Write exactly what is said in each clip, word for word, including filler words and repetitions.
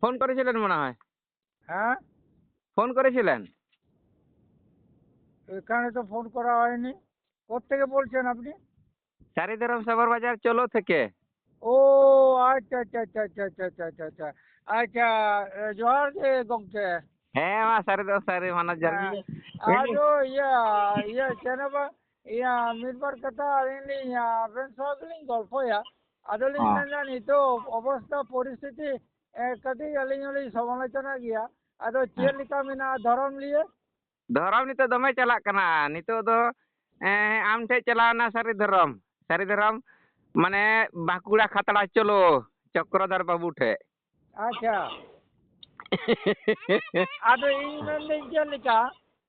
Phone করেছিলেন মনে হয়। হ্যাঁ। ফোন করেছিলেন। এখানে তো ফোন করা হয়নি। কোত্থেকে বলছেন আপনি? সারি ধরম সাবর বাজার চলো থেকে। ও, আচ্ছা আচ্ছা আচ্ছা আচ্ছা আচ্ছা আচ্ছা আচ্ছা আচ্ছা। আচ্ছা, এ, ᱡᱚᱦᱟᱨ ᱜᱮ ᱜᱚᱢᱠᱮ᱾ ᱦᱮᱸ, ᱢᱟ ᱥᱟᱹᱨᱤ ᱫᱚ ᱥᱟᱹᱨᱤ, ᱢᱟᱱᱟ ᱡᱚᱦᱟᱨ ᱜᱮ᱾ ᱟᱫᱚ ᱤᱭᱟᱹ, ᱤᱭᱟᱹ ᱪᱮᱫ ᱦᱚᱸ ᱵᱟᱝ, ᱤᱭᱟᱹ ᱢᱤᱫ ᱵᱟᱨ ᱠᱟᱛᱷᱟ ᱟᱹᱞᱤᱧ ᱞᱤᱧ, ᱟᱵᱮᱱ ᱥᱟᱶ ᱜᱮᱞᱤᱧ ᱜᱚᱞᱯᱷᱚᱭᱟ᱾ ᱟᱫᱚᱞᱤᱧ ᱦᱮᱸ᱾ ᱢᱮᱱᱫᱟ, ᱱᱤᱛᱚᱜ ᱚᱵᱚᱥᱛᱟ ᱯᱚᱨᱤᱥᱛᱷᱤᱛᱤ, ᱮ, ᱠᱟᱹᱴᱤᱡ ᱟᱹᱞᱤᱧ ᱦᱚᱸᱞᱤᱧ ᱥᱚᱢᱟᱞᱳᱪᱚᱱᱟ ᱜᱮᱭᱟ᱾ ᱟᱫᱚ ᱪᱮᱫ ᱦᱮᱸ᱾ ᱞᱮᱠᱟ ᱢᱮᱱᱟᱜᱼᱟ ᱫᱷᱚᱨᱚᱢ ᱞᱤᱭᱮ? ᱫᱷᱚᱨᱚᱢ ᱱᱤᱛᱚᱜ ᱫᱚᱢᱮ ᱪᱟᱞᱟᱜ ᱠᱟᱱᱟ᱾ ᱱᱤᱛᱚᱜ ᱫᱚ, ᱮᱸ, ᱟᱢ ᱴᱷᱮᱡ ᱪᱟᱞᱟᱣᱱᱟ ᱥᱟᱹᱨᱤ ᱫᱷᱚᱨᱚᱢ᱾ ᱥᱟᱹᱨᱤ ᱫᱷᱚᱨᱚᱢ, ᱢᱟᱱᱮ, ᱵᱟᱸᱠᱩᱲᱟ ᱠᱷᱟᱛᱲᱟ ᱪᱚᱞᱚ, ᱪᱚᱠᱨᱚᱫᱷᱚᱨ ᱵᱟᱹᱵᱩ ᱴᱷᱮᱡ᱾ ᱟᱪᱪᱷᱟ᱾ ᱟᱫᱚ ᱤᱧ ᱢᱮᱱᱫᱟᱹᱧ ᱪᱮᱫ ᱞᱮᱠᱟ,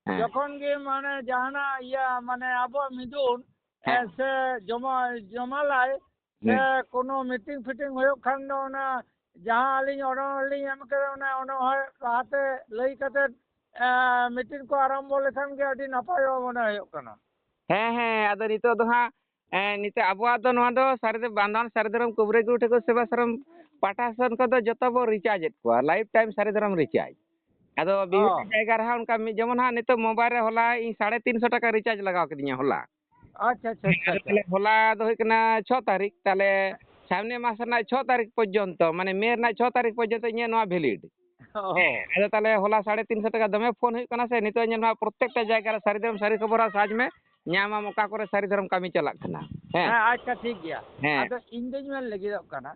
ᱦᱮᱸ᱾ ᱡᱚᱠᱷᱚᱱ ᱜᱮ ᱢᱟᱱᱮ ᱡᱟᱦᱟᱱᱟᱜ ᱤᱭᱟᱹ ᱢᱟᱱᱮ ᱟᱵᱚᱣᱟᱜ ᱢᱤᱫᱩᱱ, ᱦᱮᱸ᱾ ᱮ, ᱥᱮ ᱡᱚᱢᱟ, ᱡᱚᱢᱟᱞᱟᱭ, ᱥᱮ ᱦᱮᱸ᱾ ᱠᱳᱱᱳ ᱢᱤᱴᱤᱝ ᱯᱷᱤᱴᱤᱝ ᱦᱩᱭᱩᱜ ᱠᱷᱟᱱ ᱫᱚ ᱚᱱᱟ ᱡᱟᱦᱟᱸ ᱟᱹᱞᱤᱧ ᱚᱱᱚᱬᱦᱮ ᱞᱤᱧ ᱮᱢ ᱠᱟᱫᱟ, ᱚᱱᱟ ᱚᱱᱚᱬᱦᱮ ᱞᱟᱦᱟᱛᱮ ᱞᱟᱹᱭ ᱠᱟᱛᱮᱫ, ᱮ, ᱢᱤᱴᱤᱝ ᱠᱚ ᱟᱨᱟᱢᱵᱚ ᱞᱮᱠᱷᱟᱱ ᱜᱮ ᱟᱹᱰᱤ ᱱᱟᱯᱟᱭᱚᱜᱼᱟ ᱢᱚᱱᱮ ᱦᱩᱭᱩᱜ ᱠᱟᱱᱟ᱾ ᱦᱮᱸ, ᱦᱮᱸ, ᱟᱫᱚ ᱱᱤᱛᱚᱜ ᱫᱚ ᱦᱟᱸᱜ, ᱮᱸ, ᱱᱤᱛᱚᱜ ᱟᱵᱚᱣᱟᱜ ᱫᱚ ᱱᱚᱣᱟ ᱫᱚ ᱥᱟᱹᱨᱤ ᱫᱚ ᱵᱟᱸᱫᱷᱣᱟᱱ ᱥᱟᱹᱨᱤ ᱫᱷᱚᱨᱚᱢ ᱠᱚᱵᱨᱮᱡᱽ ᱜᱩᱨᱩ ᱴᱷᱟᱹᱠᱩᱨ ᱥᱮᱵᱟ ᱥᱟᱨᱚᱢ ᱯᱟᱦᱴᱟ ᱥᱮᱱ ᱠᱷᱚᱱ ᱫᱚ ᱡᱚᱛᱚ ᱵᱚ recharge ᱮᱫ ᱠᱚᱣᱟ, life time ᱥᱟᱹᱨᱤ ᱫᱷᱚᱨᱚᱢ recharge᱾ ᱟᱫᱚ ᱵᱤᱵᱷᱤᱱᱱᱚ ᱦᱚᱸ᱾ ᱡᱟᱭᱜᱟ ᱨᱮᱦᱚᱸ ᱚᱱᱠᱟ ᱢᱤᱫ, ᱡᱮᱢᱚᱱ ᱦᱟᱸᱜ ᱱᱤᱛᱚᱜ mobile ᱨᱮ ᱦᱚᱞᱟ ᱤᱧ ᱥᱟᱲᱮ ᱛᱤᱱ ᱥᱚ ᱴᱟᱠᱟ recharge ᱞᱟᱜᱟᱣ ᱠᱤᱫᱤᱧᱟ ᱦᱚᱞᱟ᱾ ᱟᱪᱪᱷᱟ, ᱟᱪᱪᱷᱟ, ᱟᱪᱪᱷᱟ, ᱟᱫᱚ ᱟᱪᱪᱷᱟ᱾ ᱛᱟᱦᱞᱮ ᱦᱚᱞᱟ ᱫᱚ ᱦᱩᱭᱩᱜ ᱠᱟᱱᱟ ᱪᱷᱚ ᱛᱟᱹᱨᱤᱠᱷ, ᱛᱟᱦᱞᱮ ᱥᱟᱢᱱᱮ ᱢᱟᱥ ᱨᱮᱱᱟᱜ ᱪᱷᱚ ᱛᱟᱹᱨᱤᱠᱷ ᱯᱚᱨᱡᱚᱱᱛᱚ, ᱢᱟᱱᱮ ᱢᱮ ᱨᱮᱱᱟᱜ ᱪᱷᱚ ᱛᱟᱹᱨᱤᱠᱷ ᱯᱚᱨᱡᱚᱱᱛᱚ ᱤᱧᱟᱹᱜ ᱱᱚᱣᱟ valid᱾ ᱚ᱾ ᱟᱫᱚ ᱛᱟᱦᱞᱮ ᱦᱚᱞᱟ ᱥᱟᱲᱮ ᱛᱤᱱ ᱥᱚ ᱴᱟᱠᱟ ᱫᱚᱢᱮ ᱯᱷᱳᱱ ᱦᱩᱭᱩᱜ ᱠᱟᱱᱟ ᱥᱮ, ᱱᱤᱛᱚᱜ ᱧᱮᱞ ᱢᱮ ᱯᱨᱚᱛᱛᱮᱠᱴᱟ ᱡᱟᱭᱜᱟ ᱨᱮ ᱥᱟᱹᱨᱤ ᱫᱷᱚᱨᱚᱢ ᱥᱟᱹᱨᱤ ᱠᱷᱚᱵᱚᱨ ᱦᱟᱸᱜ search ᱢᱮ, ᱧᱟᱢᱟᱢ ᱚᱠᱟ ᱠᱚᱨᱮ ᱥᱟᱹᱨᱤ ᱫᱷᱚᱨᱚᱢ ᱠᱟᱹᱢᱤ ᱪᱟᱞᱟᱜ ᱠᱟᱱᱟ᱾ ᱦᱮᱸ᱾ ᱦᱮᱸ, ᱟᱪᱪᱷᱟ, ᱴᱷᱤᱠ ᱜᱮᱭᱟ᱾ ᱦᱮᱸ᱾ ᱟᱫᱚ ᱤᱧ ᱫᱩᱧ ᱢᱮᱱ ᱞᱟᱹᱜᱤᱫᱚᱜ ᱠᱟᱱᱟ,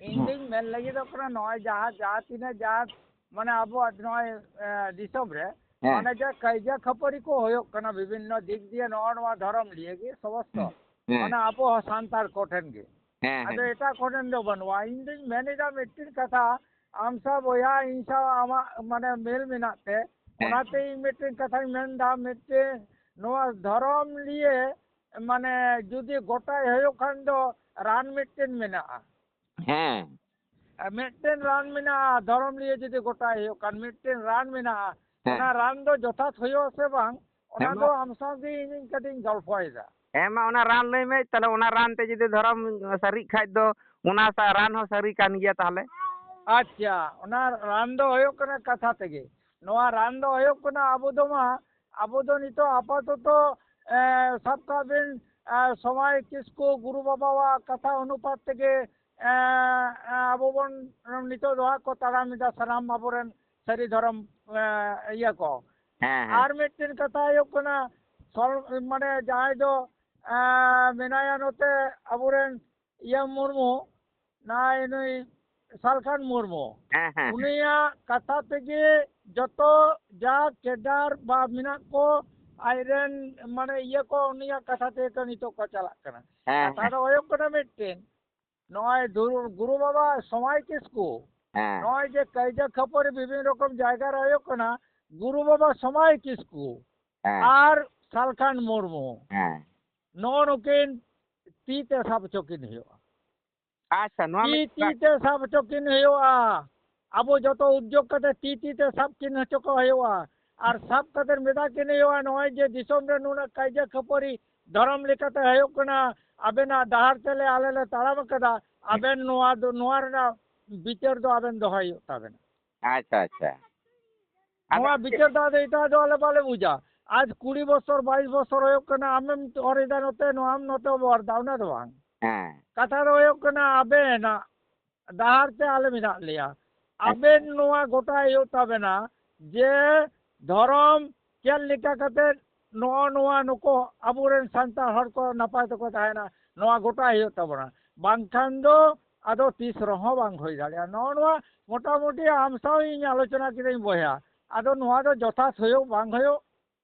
ᱤᱧ ᱦᱮᱸ᱾ ᱫᱩᱧ ᱢᱮᱱ ᱞᱟᱹᱜᱤᱫᱚᱜ ᱠᱟᱱᱟ, ᱱᱚᱜᱼᱚᱭ ᱡᱟᱦᱟᱸ, ᱡᱟᱦᱟᱸ ᱛᱤᱱᱟᱹᱜ ᱡᱟᱦᱟᱸ, ᱢᱟᱱᱮ ᱟᱵᱚᱣᱟᱜ ᱱᱚᱜᱼᱚᱭ, ᱮ, ᱫᱤᱥᱚᱢ ᱨᱮ, ᱦᱮᱸ᱾ ᱚᱱᱮ ᱡᱟ ᱠᱟᱹᱭᱡᱟ ᱠᱷᱟᱹᱯᱟᱹᱨᱤ ᱠᱚ ᱦᱩᱭᱩᱜ ᱠᱟᱱᱟ ᱵᱤᱵᱷᱤᱱᱱᱚ ᱫᱤᱠ ᱫᱤᱭᱮ, ᱱᱚᱜᱼᱚ ᱱᱚᱣᱟ ᱫᱷᱚᱨᱚᱢ ᱞᱤᱭᱮ ᱜᱮ ᱥᱚᱢᱚᱥᱛᱚ᱾ ᱦᱮᱸ᱾ ᱚᱱᱟ ᱟᱵᱚ ᱥᱟᱱᱛᱟᱲ ᱠᱚᱴᱷᱮᱱ ᱜᱮ᱾ ᱦᱮᱸ, ᱟᱫᱚ ᱦᱮᱸ᱾ ᱮᱴᱟᱜ ᱠᱚᱴᱷᱮᱱ ᱫᱚ ᱵᱟᱹᱱᱩᱜᱼᱟ᱾ ᱤᱧ ᱫᱩᱧ ᱢᱮᱱ ᱮᱫᱟ ᱢᱤᱫᱴᱤᱱ ᱠᱟᱛᱷᱟ, ᱟᱢ ᱥᱟᱶ ᱵᱚᱭᱦᱟ, ᱤᱧ ᱥᱟᱶ ᱟᱢᱟᱜ ᱢᱟᱱᱮ ᱢᱮᱞ ᱢᱮᱱᱟᱜ ᱛᱮ, ᱦᱮᱸ᱾ ᱚᱱᱟᱛᱮ ᱤᱧ ᱢᱤᱫᱴᱤᱱ ᱠᱟᱛᱷᱟᱧ ᱢᱮᱱ ᱮᱫᱟ, ᱢᱤᱫᱴᱤᱱ ᱱᱚᱣᱟ ᱫᱷᱚᱨᱚᱢ ᱞᱤᱭᱮ ᱢᱟᱱᱮ ᱡᱩᱫᱤ ᱜᱚᱴᱟᱭ ᱦᱩᱭᱩᱜ ᱠᱷᱟᱱ ᱫᱚ ᱨᱟᱱ ᱢᱤᱫᱴᱤᱱ ᱢᱮᱱᱟᱜᱼᱟ᱾ ᱦᱮᱸ᱾ ᱟᱨ ᱢᱤᱫᱴᱤᱱ ᱨᱟᱱ ᱢᱮᱱᱟᱜᱼᱟ, ᱫᱷᱚᱨᱚᱢ ᱞᱤᱭᱮ ᱡᱩᱫᱤ ᱜᱚᱴᱟᱭ ᱦᱩᱭᱩᱜ ᱠᱷᱟᱱ ᱢᱤᱫᱴᱤᱱ ᱨᱟᱱ ᱢᱮᱱᱟᱜᱼᱟ᱾ ᱦᱮᱸ᱾ ᱚᱱᱟ ᱨᱟᱱ ᱫᱚ ᱡᱚᱛᱷᱟᱛ ᱦᱩᱭᱩᱜᱼᱟ ᱥᱮ ᱵᱟᱝ, ᱚᱱᱟ ᱦᱮᱸ, ᱢᱟ᱾ ᱫᱚ ᱟᱢ ᱥᱟᱶ ᱜᱮ ᱤᱧᱤᱧ ᱠᱟᱹᱴᱤᱡ ᱤᱧ ᱜᱚᱞᱯᱷᱚᱭᱮᱫᱟ᱾ ᱦᱮᱸ, ᱢᱟ, ᱚᱱᱟ ᱨᱟᱱ ᱞᱟᱹᱭ ᱢᱮ, ᱛᱟᱦᱞᱮ ᱚᱱᱟ ᱨᱟᱱ ᱛᱮ ᱡᱩᱫᱤ ᱫᱷᱚᱨᱚᱢ ᱥᱟᱹᱨᱤᱜ ᱠᱷᱟᱡ ᱫᱚ, ᱚᱱᱟ ᱥᱟ-, ᱨᱟᱱ ᱦᱚᱸ ᱥᱟᱹᱨᱤ ᱠᱟᱱ ᱜᱮᱭᱟ ᱛᱟᱦᱞᱮ᱾ ᱟᱪᱪᱷᱟ, ᱚᱱᱟ ᱨᱟᱱ ᱫᱚ ᱦᱩᱭᱩᱜ ᱠᱟᱱᱟ ᱠᱟᱛᱷᱟ ᱛᱮᱜᱮ᱾ ᱱᱚᱣᱟ ᱨᱟᱱ ᱫᱚ ᱦᱩᱭᱩᱜ ᱠᱟᱱᱟ, ᱟᱵᱚ ᱫᱚ ᱢᱟ, ᱟᱵᱚ ᱫᱚ ᱱᱤᱛᱚᱜ ᱟᱯᱟᱛᱚᱛᱚ, ᱮ, ᱥᱟᱵ ᱠᱟᱜ ᱵᱤᱱ, ᱮ, ᱥᱚᱢᱟᱭ ᱠᱤᱥᱠᱩ ᱜᱩᱨᱩ ᱵᱟᱵᱟᱣᱟᱜ ᱠᱟᱛᱷᱟ ᱚᱱᱩᱯᱟᱛ ᱛᱮᱜᱮ, ᱮ, ᱮ, ᱟᱵᱚ ᱵᱚᱱ ᱱᱤᱛᱚᱜ ᱫᱚ ᱦᱟᱸᱜ ᱠᱚ ᱛᱟᱲᱟᱢ ᱮᱫᱟ ᱥᱟᱱᱟᱢ ᱟᱵᱚᱨᱮᱱ ᱥᱟᱹᱨᱤ ᱫᱷᱚᱨᱚᱢ, ᱮ, ᱤᱭᱟᱹ ᱠᱚ᱾ ᱦᱮᱸ, ᱦᱮᱸ᱾ ᱟᱨ ᱢᱤᱫᱴᱮᱱ ᱠᱟᱛᱷᱟ ᱦᱩᱭᱩᱜ ᱠᱟᱱᱟ, ᱥᱚᱨ-, ᱢᱟᱱᱮ ᱡᱟᱦᱟᱸᱭ ᱫᱚ, ᱮ, ᱢᱮᱱᱟᱭᱟ ᱱᱚᱛᱮ ᱟᱵᱚᱨᱮᱱ ᱤᱭᱟᱹ ᱢᱩᱨᱢᱩ, ᱱᱟᱭ ᱱᱩᱭ ᱥᱟᱞᱠᱷᱟᱱ ᱢᱩᱨᱢᱩ, ᱦᱮᱸ, ᱦᱮᱸ, ᱦᱮᱸ᱾ ᱩᱱᱤᱭᱟᱜ ᱠᱟᱛᱷᱟ ᱛᱮᱜᱮ ᱡᱚᱛᱚ ᱡᱟ ᱠᱮᱰᱟᱨ ᱵᱟ ᱢᱮᱱᱟᱜ ᱠᱚ, ᱟᱡᱨᱮᱱ ᱢᱟᱱᱮ ᱤᱭᱟᱹ ᱠᱚ, ᱩᱱᱤᱭᱟᱜ ᱠᱟᱛᱷᱟ ᱛᱮᱜᱮ ᱛᱚ ᱱᱤᱛᱚᱜ ᱠᱚ ᱪᱟᱞᱟᱜ ᱠᱟᱱᱟ᱾ ᱦᱮᱸ, ᱠᱟᱛᱷᱟ ᱦᱮᱸ᱾ ᱫᱚ ᱦᱩᱭᱩᱜ ᱠᱟᱱᱟ ᱢᱤᱫᱴᱮᱱ, ᱱᱚᱜᱼᱚᱭ ᱫᱩᱨ-, ᱜᱩᱨᱩ ᱵᱟᱵᱟ ᱥᱚᱢᱟᱭ ᱠᱤᱥᱠᱩ, ᱦᱮᱸ᱾ ᱱᱚᱜᱼᱚᱭ ᱡᱮ ᱠᱟᱹᱭᱡᱟᱹ ᱠᱷᱟᱹᱯᱟᱹᱨᱤ ᱵᱤᱵᱷᱤᱱᱱᱚ ᱨᱚᱠᱚᱢ ᱡᱟᱭᱜᱟ ᱨᱮ ᱦᱩᱭᱩᱜ ᱠᱟᱱᱟ, ᱜᱩᱨᱩ ᱵᱟᱵᱟ ᱥᱚᱢᱟᱭ ᱠᱤᱥᱠᱩ ᱦᱮᱸ᱾ ᱟᱨ ᱥᱟᱞᱠᱷᱟᱱ ᱢᱩᱨᱢᱩ, ᱦᱮᱸ᱾ ᱱᱚᱜᱼᱚ ᱱᱩᱠᱤᱱ ᱛᱤ ᱛᱮ ᱥᱟᱵ ᱦᱚᱪᱚ ᱠᱤᱱ ᱦᱩᱭᱩᱜᱼᱟ᱾ ᱟᱪᱪᱷᱟ, ᱱᱚᱣᱟ ᱛᱤ, ᱢᱤᱫ ᱛᱤ ᱛᱮ ᱥᱟᱵ ᱦᱚᱪᱚ ᱠᱤᱱ ᱦᱩᱭᱩᱜᱼᱟ᱾ ᱟᱵᱚ ᱡᱚᱛᱚ ᱩᱫᱽᱡᱳᱜᱽ ᱠᱟᱛᱮ ᱛᱤ, ᱛᱤ ᱛᱮ ᱥᱟᱵ ᱠᱤᱱ ᱦᱚᱪᱚ ᱠᱚ ᱦᱩᱭᱩᱜᱼᱟ᱾ ᱟᱨ ᱥᱟᱵ ᱠᱟᱛᱮ ᱢᱮᱛᱟ ᱠᱤᱱ ᱦᱩᱭᱩᱜᱼᱟ, ᱱᱚᱜᱼᱚᱭ ᱡᱮ ᱫᱤᱥᱚᱢ ᱨᱮ ᱱᱩᱱᱟᱹᱜ ᱠᱟᱭᱡᱟ ᱠᱷᱟᱹᱯᱟᱹᱨᱤ ᱫᱷᱚᱨᱚᱢ ᱞᱮᱠᱟᱛᱮ ᱦᱩᱭᱩᱜ ᱠᱟᱱᱟ, ᱟᱵᱮᱱᱟᱜ ᱰᱟᱦᱟᱨ ᱛᱮᱞᱮ ᱟᱞᱮ ᱞᱮ ᱛᱟᱲᱟᱢ ᱟᱠᱟᱫᱟ, ᱟᱵᱮᱱ ᱱᱚᱣᱟ ᱫᱚ, ᱱᱚᱣᱟ ᱨᱮᱱᱟᱜ ᱵᱤᱪᱟᱹᱨ ᱫᱚ ᱟᱵᱮᱱ ᱫᱚᱦᱚᱭ ᱦᱩᱭᱩᱜ ᱛᱟᱵᱮᱱᱟ᱾ ᱟᱪᱪᱷᱟ, ᱟᱪᱪᱷᱟ᱾ ᱟᱫᱚ ᱱᱚᱣᱟ ᱵᱤᱪᱟᱹᱨ ᱫᱚ ᱟᱫᱚ ᱮᱴᱟᱜ ᱫᱚ ᱟᱞᱮ ᱵᱟᱞᱮ ᱵᱩᱡᱟ᱾ ᱟᱡ ᱠᱩᱲᱤ ᱵᱚᱥᱚᱨ, ᱵᱟᱭᱤᱥ ᱵᱚᱥᱚᱨ ᱦᱩᱭᱩᱜ ᱠᱟᱱᱟ, ᱟᱢᱮᱢ ᱦᱚᱨ ᱮᱫᱟ ᱱᱚᱛᱮ, ᱱᱚᱣᱟᱢ ᱱᱚᱛᱮ ᱵᱚᱨ ᱫᱟ, ᱚᱱᱟ ᱫᱚ ᱵᱟᱝ᱾ ᱦᱮᱸ᱾ ᱠᱟᱛᱷᱟ ᱫᱚ ᱦᱩᱭᱩᱜ ᱠᱟᱱᱟ, ᱟᱵᱮᱱᱟᱜ ᱰᱟᱦᱟᱨ ᱛᱮ ᱟᱞᱮ ᱢᱮᱱᱟᱜ ᱞᱮᱭᱟ᱾ ᱟᱪᱪᱷᱟ᱾ ᱟᱵᱮᱱ ᱱᱚᱣᱟ ᱜᱚᱴᱟᱭ ᱦᱩᱭᱩᱜ ᱛᱟᱵᱮᱱᱟ ᱡᱮ ᱫᱷᱚᱨᱚᱢ ᱪᱮᱫ ᱞᱮᱠᱟ ᱠᱟᱛᱮ ᱱᱚᱜᱼᱚ ᱱᱚᱣᱟ ᱱᱩᱠᱩ ᱟᱵᱚᱨᱮᱱ ᱥᱟᱱᱛᱟᱲ ᱦᱚᱲ ᱠᱚ ᱱᱟᱯᱟᱭ ᱛᱮᱠᱚ ᱛᱟᱦᱮᱱᱟ, ᱱᱚᱣᱟ ᱜᱚᱴᱟᱭ ᱦᱩᱭᱩᱜ ᱛᱟᱵᱚᱱᱟ᱾ ᱵᱟᱝᱠᱷᱟᱱ ᱫᱚ ᱟᱫᱚ ᱛᱤᱥ ᱨᱮᱦᱚᱸ ᱵᱟᱝ ᱦᱩᱭ ᱫᱟᱲᱮᱭᱟᱜᱼᱟ᱾ ᱱᱚᱜᱼᱚ ᱱᱚᱣᱟ ᱢᱚᱴᱟᱢᱩᱴᱤ ᱟᱢ ᱥᱟᱶ ᱤᱧ ᱟᱞᱳᱪᱚᱱᱟ ᱠᱤᱫᱟᱹᱧ ᱵᱚᱭᱦᱟ, ᱟᱫᱚ ᱱᱚᱣᱟ ᱫᱚ ᱡᱚᱛᱷᱟᱛ ᱦᱩᱭᱩᱜ ᱵᱟᱝ ᱦᱩᱭᱩᱜ,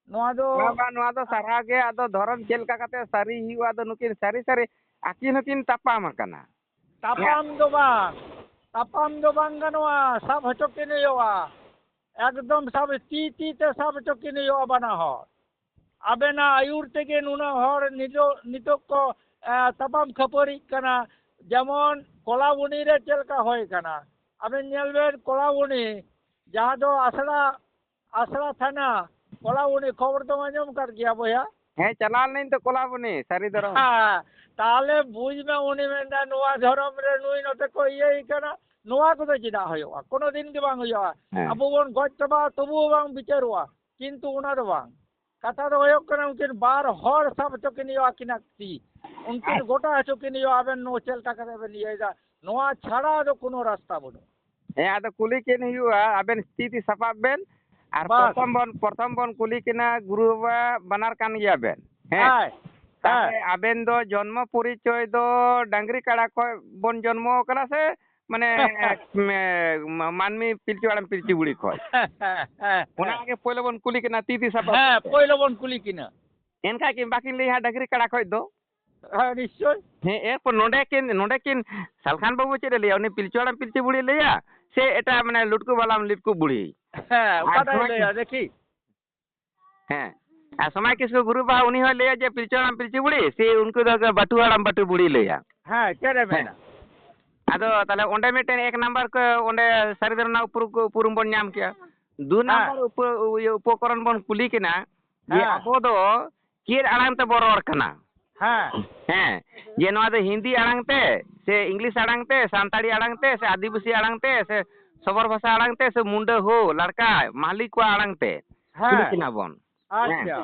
ᱱᱚᱣᱟ ᱫᱚ ᱵᱟᱝ, ᱵᱟᱝ, ᱱᱚᱣᱟ ᱫᱚ ᱥᱟᱨᱦᱟᱣ ᱜᱮ᱾ ᱟᱫᱚ ᱫᱷᱚᱨᱚᱢ ᱪᱮᱫ ᱞᱮᱠᱟ ᱠᱟᱛᱮ ᱥᱟᱹᱨᱤ ᱦᱩᱭᱩᱜᱼᱟ, ᱟᱫᱚ ᱱᱩᱠᱤᱱ ᱥᱟᱹᱨᱤ ᱥᱟᱹᱨᱤ ᱟᱹᱠᱤᱱ ᱦᱚᱸᱠᱤᱱ ᱛᱟᱯᱟᱢ ᱟᱠᱟᱱᱟ᱾ ᱛᱟᱯᱟᱢ ᱫᱚ ᱵᱟᱝ, ᱛᱟᱯᱟᱢ ᱫᱚ ᱵᱟᱝ ᱜᱟᱱᱚᱜᱼᱟ, ᱥᱟᱵ ᱦᱚᱪᱚ ᱠᱤᱱ ᱦᱩᱭᱩᱜᱼᱟ᱾ ᱮᱠᱫᱚᱢ ᱥᱟᱵ, ᱛᱤ, ᱛᱤ ᱛᱮ ᱥᱟᱵ ᱦᱚᱪᱚ ᱠᱤᱱ ᱦᱩᱭᱩᱜᱼᱟ ᱵᱟᱱᱟ ᱦᱚᱲ᱾ ᱟᱵᱮᱱᱟᱜ ᱟᱹᱭᱩᱨ ᱛᱮᱜᱮ ᱱᱩᱱᱟᱹᱜ ᱦᱚᱲ ᱱᱤᱛᱚᱜ, ᱱᱤᱛᱚᱜ ᱠᱚ, ᱮ, ᱛᱟᱯᱟᱢ ᱠᱷᱟᱹᱯᱟᱹᱨᱤᱜ ᱠᱟᱱᱟ᱾ ᱡᱮᱢᱚᱱ ᱠᱚᱞᱟᱵᱚᱱᱤ ᱨᱮ ᱪᱮᱫ ᱞᱮᱠᱟ ᱦᱩᱭ ᱠᱟᱱᱟ, ᱟᱵᱮᱱ ᱧᱮᱞ ᱵᱮᱱ, ᱠᱚᱞᱟᱵᱚᱱᱤ ᱡᱟᱦᱟᱸ ᱫᱚ ᱟᱥᱲᱟ, ᱟᱥᱲᱟ ᱛᱷᱟᱱᱟ, ᱠᱚᱞᱟᱵᱚᱱᱤ, ᱠᱷᱚᱵᱚᱨ ᱫᱚᱢ ᱟᱸᱡᱚᱢ ᱟᱠᱟᱫ ᱜᱮᱭᱟ ᱵᱚᱭᱦᱟ? ᱦᱮᱸ, ᱪᱟᱞᱟᱣ ᱞᱮᱱᱟᱹᱧ ᱛᱚ ᱠᱚᱞᱟᱵᱚᱱᱤ, ᱥᱟᱹᱨᱤ ᱫᱷᱚᱨᱚᱢ᱾ ᱦᱮᱸ, ᱛᱟᱦᱞᱮ ᱵᱩᱡᱽ ᱢᱮ, ᱩᱱᱤ ᱢᱮᱱᱫᱟ ᱱᱚᱣᱟ ᱫᱷᱚᱨᱚᱢ ᱨᱮ ᱱᱩᱭ ᱱᱚᱛᱮ ᱠᱚ ᱤᱭᱟᱹᱭ ᱠᱟᱱᱟ, ᱱᱚᱣᱟ ᱠᱚᱫᱚ ᱪᱮᱫᱟᱜ ᱦᱩᱭᱩᱜᱼᱟ? ᱠᱳᱱᱳ ᱫᱤᱱ ᱜᱮ ᱵᱟᱝ ᱦᱩᱭᱩᱜᱼᱟ᱾ ᱦᱮᱸ᱾ ᱟᱵᱚ ᱵᱚᱱ ᱜᱚᱡ ᱪᱟᱵᱟᱜᱼᱟ, ᱛᱚᱵᱩ ᱵᱟᱝ ᱵᱤᱪᱟᱹᱨᱚᱜᱼᱟ᱾ ᱠᱤᱱᱛᱩ ᱚᱱᱟ ᱫᱚ ᱵᱟᱝ᱾ ᱠᱟᱛᱷᱟ ᱫᱚ ᱦᱩᱭᱩᱜ ᱠᱟᱱᱟ, ᱩᱱᱠᱤᱱ ᱵᱟᱨ ᱦᱚᱲ ᱥᱟᱵ ᱦᱚᱪᱚ ᱠᱤᱱ ᱦᱩᱭᱩᱜᱼᱟ, ᱟᱹᱠᱤᱱᱟᱜ ᱛᱤ᱾ ᱩᱱᱠᱤᱱ ᱟᱪᱪᱷᱟ᱾ ᱜᱚᱴᱟ ᱦᱚᱪᱚ ᱠᱤᱱ ᱦᱩᱭᱩᱜᱼᱟ, ᱟᱵᱮᱱ ᱱᱚᱣᱟ ᱪᱮᱫ ᱞᱮᱠᱟ ᱠᱟᱛᱮ ᱵᱮᱱ ᱤᱭᱟᱹᱭᱮᱫᱟ᱾ ᱱᱚᱣᱟ ᱪᱷᱟᱲᱟ ᱫᱚ ᱠᱳᱱᱳ ᱨᱟᱥᱛᱟ ᱵᱟᱹᱱᱩᱜᱼᱟ᱾ ᱦᱮᱸ, ᱟᱫᱚ ᱠᱩᱞᱤ ᱠᱤᱱ ᱦᱩᱭᱩᱜᱼᱟ, ᱟᱵᱮᱱ ᱛᱤ ᱛᱤ ᱥᱟᱯᱟᱵ ᱵᱮᱱ, ᱟᱨ ᱵᱟᱥ᱾ ᱯᱨᱚᱛᱷᱚᱢ ᱵᱚᱱ, ᱯᱨᱚᱛᱷᱚᱢ ᱵᱚᱱ ᱠᱩᱞᱤ ᱠᱤᱱᱟ, ᱜᱩᱨᱩ ᱵᱟᱵᱟ ᱵᱟᱱᱟᱨ ᱠᱟᱱ ᱜᱮᱭᱟ ᱵᱮᱱ᱾ ᱦᱮᱸ᱾ ᱦᱮᱸ, ᱛᱟᱦᱞᱮ ᱦᱮᱸ᱾ ᱟᱵᱮᱱ ᱫᱚ ᱡᱚᱱᱢᱚ ᱯᱚᱨᱤᱪᱚᱭ ᱫᱚ ᱰᱟᱝᱨᱤ ᱠᱟᱲᱟ ᱠᱷᱚᱡ ᱵᱚᱱ ᱡᱚᱱᱢᱚ ᱠᱟᱱᱟ ᱥᱮ, ᱢᱟᱱᱮ, ᱢᱮ-, ᱢᱟ-, ᱢᱟᱹᱱᱢᱤ ᱯᱤᱞᱪᱩ ᱦᱟᱲᱟᱢ ᱯᱤᱞᱪᱩ ᱵᱩᱲᱦᱤ ᱠᱷᱚᱡ? ᱦᱮᱸ, ᱦᱮᱸ, ᱦᱮᱸ᱾ ᱚᱱᱟ ᱜᱮ ᱯᱳᱭᱞᱳ ᱵᱚᱱ ᱠᱩᱞᱤ ᱠᱤᱱᱟ, ᱛᱤ ᱛᱤ ᱥᱟᱯᱟᱵ ᱦᱮᱸ, ᱠᱟᱛᱮ᱾ ᱯᱳᱭᱞᱳ ᱵᱚᱱ ᱠᱩᱞᱤ ᱠᱤᱱᱟ᱾ ᱮᱱᱠᱷᱟᱡ ᱠᱤᱱ ᱵᱟᱹᱠᱤᱱ ᱞᱟᱹᱭᱟ ᱰᱟᱝᱨᱤ ᱠᱟᱲᱟ ᱠᱷᱚᱡ ᱫᱚ᱾ ᱦᱮᱸ, ᱱᱤᱥᱪᱳᱭ᱾ ᱦᱮᱸ, ᱮᱨᱯᱚᱨ ᱱᱚᱰᱮ ᱠᱤᱱ, ᱱᱚᱰᱮ ᱠᱤᱱ ᱥᱟᱞᱠᱷᱟᱱ ᱵᱟᱹᱵᱩ ᱪᱮᱫ ᱮ ᱞᱟᱹᱭᱟ? ᱩᱱᱤ ᱯᱤᱞᱪᱩ ᱦᱟᱲᱟᱢ ᱯᱤᱞᱪᱩ ᱵᱩᱲᱦᱤ ᱞᱟᱹᱭᱟ ᱥᱮ ᱮᱴᱟᱜ, ᱢᱟᱱᱮ, ᱞᱩᱴᱠᱩ ᱵᱟᱞᱟᱢ ᱞᱤᱴᱠᱩ ᱵᱩᱲᱦᱤ? ᱦᱮᱸ, ᱟᱨ ᱚᱠᱟᱴᱟᱜ ᱮ ᱥᱚᱢᱟᱡᱽ ᱞᱟᱹᱭᱟ, ᱫᱮᱠᱷᱤ? ᱦᱮᱸ, ᱟᱨ ᱥᱚᱢᱟᱡᱽ ᱠᱤᱥᱠᱩ ᱜᱩᱨᱩ ᱵᱟᱦᱟ, ᱩᱱᱤ ᱦᱚᱸᱭ ᱞᱟᱹᱭᱟ ᱡᱮ ᱯᱤᱞᱪᱩ ᱦᱟᱲᱟᱢ ᱯᱤᱞᱪᱩ ᱵᱩᱲᱦᱤ, ᱥᱮ ᱩᱱᱠᱩ ᱫᱚ ᱵᱟᱹᱴᱩ ᱦᱟᱲᱟᱢ ᱵᱟᱹᱴᱩ ᱵᱩᱲᱦᱤ ᱞᱟᱹᱭᱟ? ᱦᱮᱸ, ᱪᱮᱫ ᱮ ᱦᱮᱸ᱾ ᱢᱮᱱᱟ? ᱟᱫᱚ ᱛᱟᱦᱞᱮ ᱚᱸᱰᱮ ᱢᱤᱫᱴᱮᱱ ᱮᱠ ᱱᱟᱢᱵᱟᱨ ᱠᱚ, ᱚᱸᱰᱮ ᱥᱟᱹᱨᱤ ᱫᱷᱚᱨᱚᱢ ᱨᱮᱱᱟᱜ ᱩᱯᱨᱩ-, ᱩᱯᱨᱩᱢ ᱵᱚᱱ ᱧᱟᱢ ᱠᱮᱭᱟ᱾ ᱫᱩ ᱦᱮᱸ᱾ ᱱᱟᱢᱵᱟᱨ ᱩᱯ-, ᱤᱭᱟᱹ, ᱩᱯᱚᱠᱚᱨᱚᱱ ᱵᱚᱱ ᱠᱩᱞᱤ ᱠᱤᱱᱟ ᱡᱮ ᱦᱮᱸ᱾ ᱟᱵᱚ ᱫᱚ ᱪᱮᱫ ᱟᱲᱟᱝ ᱛᱮᱵᱚ ᱨᱚᱲ ᱠᱟᱱᱟ? ᱦᱮᱸ᱾ ᱦᱮᱸ, ᱡᱮ ᱱᱚᱣᱟ ᱫᱚ ᱦᱤᱱᱫᱤ ᱟᱲᱟᱝ ᱛᱮ ᱥᱮ ᱤᱝᱞᱤᱥ ᱟᱲᱟᱝ ᱛᱮ, ᱥᱟᱱᱛᱟᱲᱤ ᱟᱲᱟᱝ ᱛᱮ ᱥᱮ ᱟᱹᱫᱤᱵᱟᱹᱥᱤ ᱟᱲᱟᱝ ᱛᱮ ᱥᱮ ᱥᱚᱵᱚᱨ ᱵᱷᱟᱥᱟ ᱟᱲᱟᱝ ᱛᱮ ᱥᱮ ᱢᱩᱱᱰᱟᱹ ᱦᱳ ᱞᱟᱲᱠᱟ ᱢᱟᱦᱞᱤ ᱠᱚᱣᱟᱜ ᱟᱲᱟᱝ ᱛᱮ ᱦᱮᱸ᱾ ᱠᱩᱞᱤ ᱠᱤᱱᱟ ᱵᱚᱱ᱾ ᱟᱪᱪᱷᱟ᱾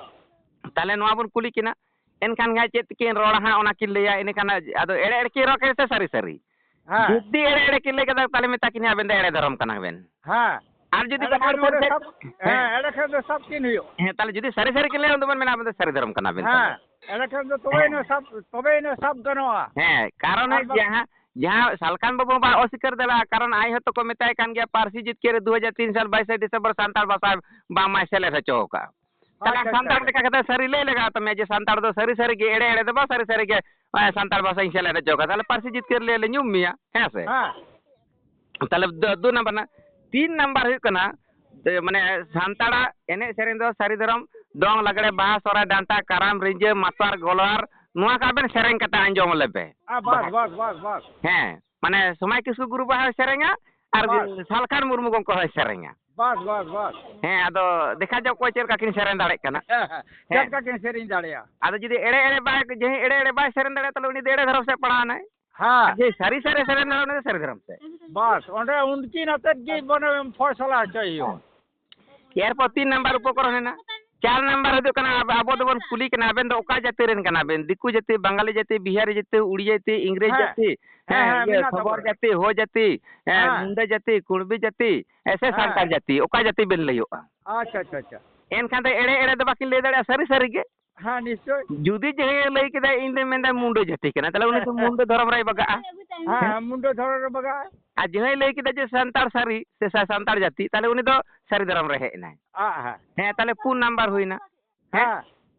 ᱦᱮᱸ᱾ ᱛᱟᱦᱞᱮ ᱱᱚᱣᱟ ᱵᱚᱱ ᱠᱩᱞᱤ ᱠᱤᱱᱟ, ᱮᱱᱠᱷᱟᱱ ᱜᱮ ᱦᱟᱸᱜ ᱪᱮᱫ ᱛᱮᱠᱤᱱ ᱨᱚᱲᱟ ᱦᱟᱸᱜ ᱚᱱᱟ ᱠᱤᱱ ᱞᱟᱹᱭᱟ, ᱤᱱᱟᱹ ᱠᱷᱟᱱ ᱟᱫᱚ ᱮᱲᱮ ᱮᱲᱮ ᱠᱤᱱ ᱨᱚᱲ ᱠᱮᱫᱟ ᱥᱮ ᱥᱟᱹᱨᱤ ᱥᱟᱹᱨᱤ? ᱦᱮᱸ᱾ ᱡᱩᱫᱤ ᱮᱲᱮ ᱮᱲᱮ ᱠᱤᱱ ᱞᱟᱹᱭ ᱠᱮᱫᱟ, ᱛᱟᱦᱞᱮ ᱢᱮᱛᱟ ᱠᱤᱱ ᱦᱟᱸᱜ ᱟᱵᱮᱱ ᱫᱚ ᱮᱲᱮ ᱫᱷᱚᱨᱚᱢ ᱠᱟᱱᱟ ᱵᱮᱱ᱾ ᱦᱮᱸ᱾ ᱟᱨ ᱡᱩᱫᱤ ᱮᱲᱮ ᱵᱟᱱᱟ ᱦᱚᱲ ᱠᱷᱟᱱ ᱯᱟᱹᱨᱤᱥ ᱱᱚᱰᱮ ᱥᱮᱫ, ᱥᱟᱵ, ᱦᱮᱸ, ᱦᱮᱸ᱾ ᱮᱲᱮ ᱠᱷᱟᱱ ᱫᱚ ᱥᱟᱵ ᱠᱤᱱ ᱦᱩᱭᱩᱜᱼᱟ᱾ ᱦᱮᱸ, ᱛᱟᱦᱞᱮ ᱡᱩᱫᱤ ᱥᱟᱹᱨᱤ ᱥᱟᱹᱨᱤ ᱠᱤᱱ ᱞᱟᱹᱭᱟ, ᱩᱱ ᱫᱚᱵᱮᱱ ᱢᱮᱱᱟ ᱟᱵᱮᱱ ᱫᱚ ᱥᱟᱹᱨᱤ ᱫᱷᱚᱨᱚᱢ ᱠᱟᱱᱟ ᱵᱮᱱ᱾ ᱦᱮᱸ, ᱮᱲᱮ ᱠᱷᱟᱱ ᱫᱚ ᱛᱚᱵᱮ ᱦᱮᱸ᱾ ᱤᱱᱟᱹ ᱥᱟᱵ, ᱛᱚᱵᱮ ᱤᱱᱟᱹ ᱥᱟᱵ ᱜᱟᱱᱚᱜᱼᱟ᱾ ᱦᱮᱸ, ᱠᱟᱨᱚᱱ ᱟᱨ ᱦᱩᱭᱩᱜ ᱵᱟ- ᱡᱟᱦᱟᱸ, ᱡᱟᱦᱟᱸ ᱥᱟᱞᱠᱷᱟᱱ ᱵᱟᱹᱵᱩ ᱦᱚᱸ ᱵᱟᱭ ᱚᱥᱤᱠᱟᱹᱨ ᱫᱟᱲᱮᱭᱟᱜᱼᱟ, ᱠᱟᱨᱚᱱ ᱟᱡ ᱦᱚᱸᱛᱚ ᱠᱚ ᱢᱮᱛᱟᱭ ᱠᱟᱱ ᱜᱮᱭᱟ, ᱯᱟᱹᱨᱥᱤ ᱡᱤᱛᱠᱟᱹᱨ ᱨᱮ ᱫᱩ ᱦᱟᱡᱟᱨ ᱛᱤᱱ ᱥᱟᱞ ᱵᱟᱭᱤᱥᱮ ᱰᱤᱥᱮᱢᱵᱚᱨ ᱥᱟᱱᱛᱟᱲ ᱵᱷᱟᱥᱟ ᱵᱟᱝ ᱢᱟᱭ ᱥᱮᱞᱮᱫ ᱦᱚᱪᱚ ᱟᱠᱟᱫᱼᱟ᱾ ᱛᱟᱦᱞᱮ ᱟᱪᱪᱷᱟ, ᱟᱪᱪᱷᱟ, ᱥᱟᱱᱛᱟᱲ ᱟᱪᱪᱷᱟ᱾ ᱞᱮᱠᱟ ᱠᱟᱛᱮ ᱥᱟᱹᱨᱤ ᱞᱟᱹᱭ ᱞᱟᱜᱟᱣ ᱛᱟᱢᱮᱭᱟ ᱡᱮ ᱥᱟᱱᱛᱟᱲ ᱫᱚ ᱥᱟᱹᱨᱤ ᱥᱟᱹᱨᱤ ᱜᱮ, ᱮᱲᱮ ᱮᱲᱮ ᱫᱚ ᱵᱟᱝ, ᱥᱟᱹᱨᱤ ᱥᱟᱹᱨᱤ ᱜᱮ, ᱮᱸ, ᱥᱟᱱᱛᱟᱲ ᱵᱷᱟᱥᱟᱧ ᱥᱮᱞᱮᱫ ᱦᱚᱪᱚ ᱠᱟᱫᱟ᱾ ᱛᱟᱦᱞᱮ ᱯᱟᱹᱨᱥᱤ ᱡᱤᱛᱠᱟᱹᱨ ᱞᱟᱹᱭ ᱞᱮ ᱧᱩᱢ ᱢᱮᱭᱟ, ᱦᱮᱸ ᱥᱮ? ᱦᱮᱸ᱾ ᱛᱟᱦᱞᱮ ᱫᱩ, ᱫᱩ ᱱᱟᱢᱵᱟᱨ ᱨᱮᱱᱟᱜ᱾ ᱛᱤᱱ ᱱᱟᱢᱵᱟᱨ ᱦᱩᱭᱩᱜ ᱠᱟᱱᱟ, ᱮ, ᱢᱟᱱᱮ ᱥᱟᱱᱛᱟᱲᱟᱜ ᱮᱱᱮᱡ ᱥᱮᱨᱮᱧ ᱫᱚ ᱥᱟᱹᱨᱤ ᱫᱷᱚᱨᱚᱢ, ᱫᱚᱝ, ᱞᱟᱜᱽᱲᱮ, ᱵᱟᱦᱟ, ᱥᱚᱦᱨᱟᱭ, ᱰᱟᱱᱴᱟ, ᱠᱟᱨᱟᱢ, ᱨᱤᱸᱡᱟᱹ, ᱢᱟᱛᱣᱟᱨ, ᱜᱚᱞᱣᱟᱨ, ᱱᱚᱣᱟ ᱠᱚ ᱟᱵᱮᱱ ᱥᱮᱨᱮᱧ ᱠᱟᱛᱮ ᱟᱸᱡᱚᱢ ᱞᱮᱯᱮ᱾ ᱟ, ᱵᱟᱥ, ᱵᱟᱦᱟ᱾ ᱵᱟᱥ, ᱵᱟᱥ, ᱵᱟᱥ᱾ ᱦᱮᱸ, ᱢᱟᱱᱮ ᱥᱚᱢᱟᱭ ᱠᱤᱥᱠᱩ ᱜᱩᱨᱩ ᱵᱟᱦᱟ ᱦᱚᱸᱭ ᱥᱮᱨᱮᱧᱟ ᱟᱨ ᱵᱟᱥ᱾ ᱥᱟᱞᱠᱷᱟᱱ ᱢᱩᱨᱢᱩ ᱜᱚᱢᱠᱮ ᱦᱚᱸᱭ ᱥᱮᱨᱮᱧᱟ᱾ ᱵᱟᱥ, ᱵᱟᱥ, ᱵᱟᱥ᱾ ᱦᱮᱸ, ᱟᱫᱚ ᱫᱮᱠᱷᱟ ᱡᱟᱠ ᱚᱠᱚᱭ ᱪᱮᱫ ᱞᱮᱠᱟ ᱠᱤᱱ ᱥᱮᱨᱮᱧ ᱫᱟᱲᱮᱭᱟᱜ ᱠᱟᱱᱟ᱾ ᱦᱮᱸ, ᱦᱮᱸ᱾ ᱪᱮᱫ ᱦᱮᱸ᱾ ᱞᱮᱠᱟ ᱠᱤᱱ ᱥᱮᱨᱮᱧ ᱫᱟᱲᱮᱭᱟᱜᱼᱟ? ᱟᱫᱚ ᱡᱩᱫᱤ ᱮᱲᱮ ᱮᱲᱮ ᱵᱟᱭ, ᱡᱟᱦᱟᱸᱭ ᱮᱲᱮ ᱮᱲᱮ ᱵᱟᱭ ᱥᱮᱨᱮᱧ ᱫᱟᱲᱮᱭᱟᱜᱼᱟ, ᱛᱟᱦᱞᱮ ᱩᱱᱤ ᱫᱚ ᱮᱲᱮ ᱫᱷᱚᱨᱚᱢ ᱥᱮᱫ ᱯᱟᱲᱟᱣ ᱮᱱᱟᱭ᱾ ᱦᱮᱸ᱾ ᱡᱮ ᱥᱟᱹᱨᱤ ᱥᱟᱹᱨᱤ ᱥᱟᱹᱨᱤ ᱫᱷᱚᱨᱚᱢ, ᱩᱱᱤ ᱫᱚ ᱥᱟᱹᱨᱤ ᱫᱷᱚᱨᱚᱢ ᱛᱮ᱾ ᱵᱟᱥ, ᱚᱸᱰᱮ ᱩᱱᱠᱤᱱ ᱟᱛᱮᱫ ᱜᱮ ᱢᱟᱱᱮ ᱯᱷᱚᱭᱥᱟᱞᱟ ᱦᱚᱪᱚᱭ ᱦᱩᱭᱩᱜᱼᱟ᱾ ᱮᱨᱯᱚᱨ ᱛᱤᱱ ᱱᱟᱢᱵᱟᱨ ᱩᱯᱚᱠᱚᱨᱚᱱ ᱦᱮᱱᱟᱜ᱾ ᱪᱟᱨ ᱱᱟᱢᱵᱟᱨ ᱦᱩᱭᱩᱜ ᱠᱟᱱᱟ, ᱟᱵ-, ᱟᱵᱚ ᱫᱚᱵᱚᱱ ᱠᱩᱞᱤ ᱠᱟᱱᱟ, "ᱟᱵᱮᱱ ᱫᱚ ᱚᱠᱟ ᱡᱟᱹᱛᱤ ᱨᱮᱱ ᱠᱟᱱᱟ ᱵᱮᱱ? ᱫᱤᱠᱩ ᱡᱟᱹᱛᱤ, ᱵᱟᱝᱜᱟᱞᱤ ᱡᱟᱹᱛᱤ, ᱵᱤᱦᱟᱨᱤ ᱡᱟᱹᱛᱤ, ᱩᱲᱤᱭᱟ ᱡᱟᱹᱛᱤ, ᱤᱝᱨᱮᱡᱽ ᱦᱮᱸ, ᱡᱟᱹᱛᱤ, ᱦᱮᱸ, ᱦᱮᱸ, ᱤᱭᱟᱹ, ᱢᱮᱱᱟᱜ ᱥᱚᱵᱚᱨ ᱛᱟᱵᱚᱱᱟ᱾ ᱡᱟᱹᱛᱤ, ᱦᱳ ᱡᱟᱹᱛᱤ, ᱦᱮᱸ, ᱦᱮᱸ᱾ ᱢᱩᱱᱰᱟ ᱡᱟᱹᱛᱤ, ᱠᱩᱲᱵᱤ ᱡᱟᱹᱛᱤ, ᱮ, ᱥᱮ ᱦᱮᱸ᱾ ᱥᱟᱱᱛᱟᱲ ᱡᱟᱹᱛᱤ, ᱚᱠᱟ ᱡᱟᱹᱛᱤ ᱵᱮᱱ ᱞᱟᱹᱭᱚᱜᱼᱟ?" ᱟᱪᱪᱷᱟ, ᱟᱪᱪᱷᱟ, ᱟᱪᱪᱷᱟ᱾ ᱮᱱᱠᱷᱟᱱ ᱫᱚ ᱮᱲᱮ ᱮᱲᱮ ᱫᱚ ᱵᱟᱹᱠᱤᱱ ᱞᱟᱹᱭ ᱫᱟᱲᱮᱭᱟᱜᱼᱟ, ᱥᱟᱹᱨᱤ ᱥᱟᱹᱨᱤ ᱜᱮ᱾ ᱦᱮᱸ, ᱱᱤᱥᱪᱚᱭ᱾ ᱡᱩᱫᱤ ᱡᱟᱦᱟᱸᱭᱮ ᱞᱟᱹᱭ ᱠᱮᱫᱟ, "ᱤᱧ ᱫᱚᱧ ᱢᱮᱱᱫᱟ ᱢᱩᱱᱰᱟᱹ ᱡᱟᱹᱛᱤ ᱠᱟᱱᱟ", ᱛᱟᱦᱞᱮ ᱩᱱᱤ ᱫᱚ ᱢᱩᱱᱰᱟᱹ ᱫᱷᱚᱨᱚᱢ ᱨᱮᱭ ᱵᱟᱜᱟᱜᱼᱟ᱾ ᱦᱮᱸ, ᱦᱮᱸ, ᱢᱩᱱᱰᱟᱹ ᱫᱷᱚᱨᱚᱢ ᱨᱮ ᱵᱟᱜᱟᱜᱼᱟ᱾ ᱟᱨ ᱡᱟᱦᱟᱸᱭ ᱞᱟᱹᱭ ᱠᱮᱫᱟ ᱡᱮ ᱥᱟᱱᱛᱟᱲ ᱥᱟᱹᱨᱤ ᱥᱮ ᱥᱟ-, ᱥᱟᱱᱛᱟᱲ ᱡᱟᱹᱛᱤ, ᱛᱟᱦᱞᱮ ᱩᱱᱤ ᱫᱚ ᱥᱟᱹᱨᱤ ᱫᱷᱚᱨᱚᱢ ᱨᱮ ᱦᱮᱡ ᱮᱱᱟᱭ᱾ ᱦᱮᱸ, ᱦᱮᱸ᱾ ᱦᱮᱸ, ᱛᱟᱦᱞᱮ ᱯᱩᱱ ᱱᱟᱢᱵᱟᱨ ᱦᱩᱭᱱᱟ᱾ ᱦᱮᱸ? ᱦᱮᱸ᱾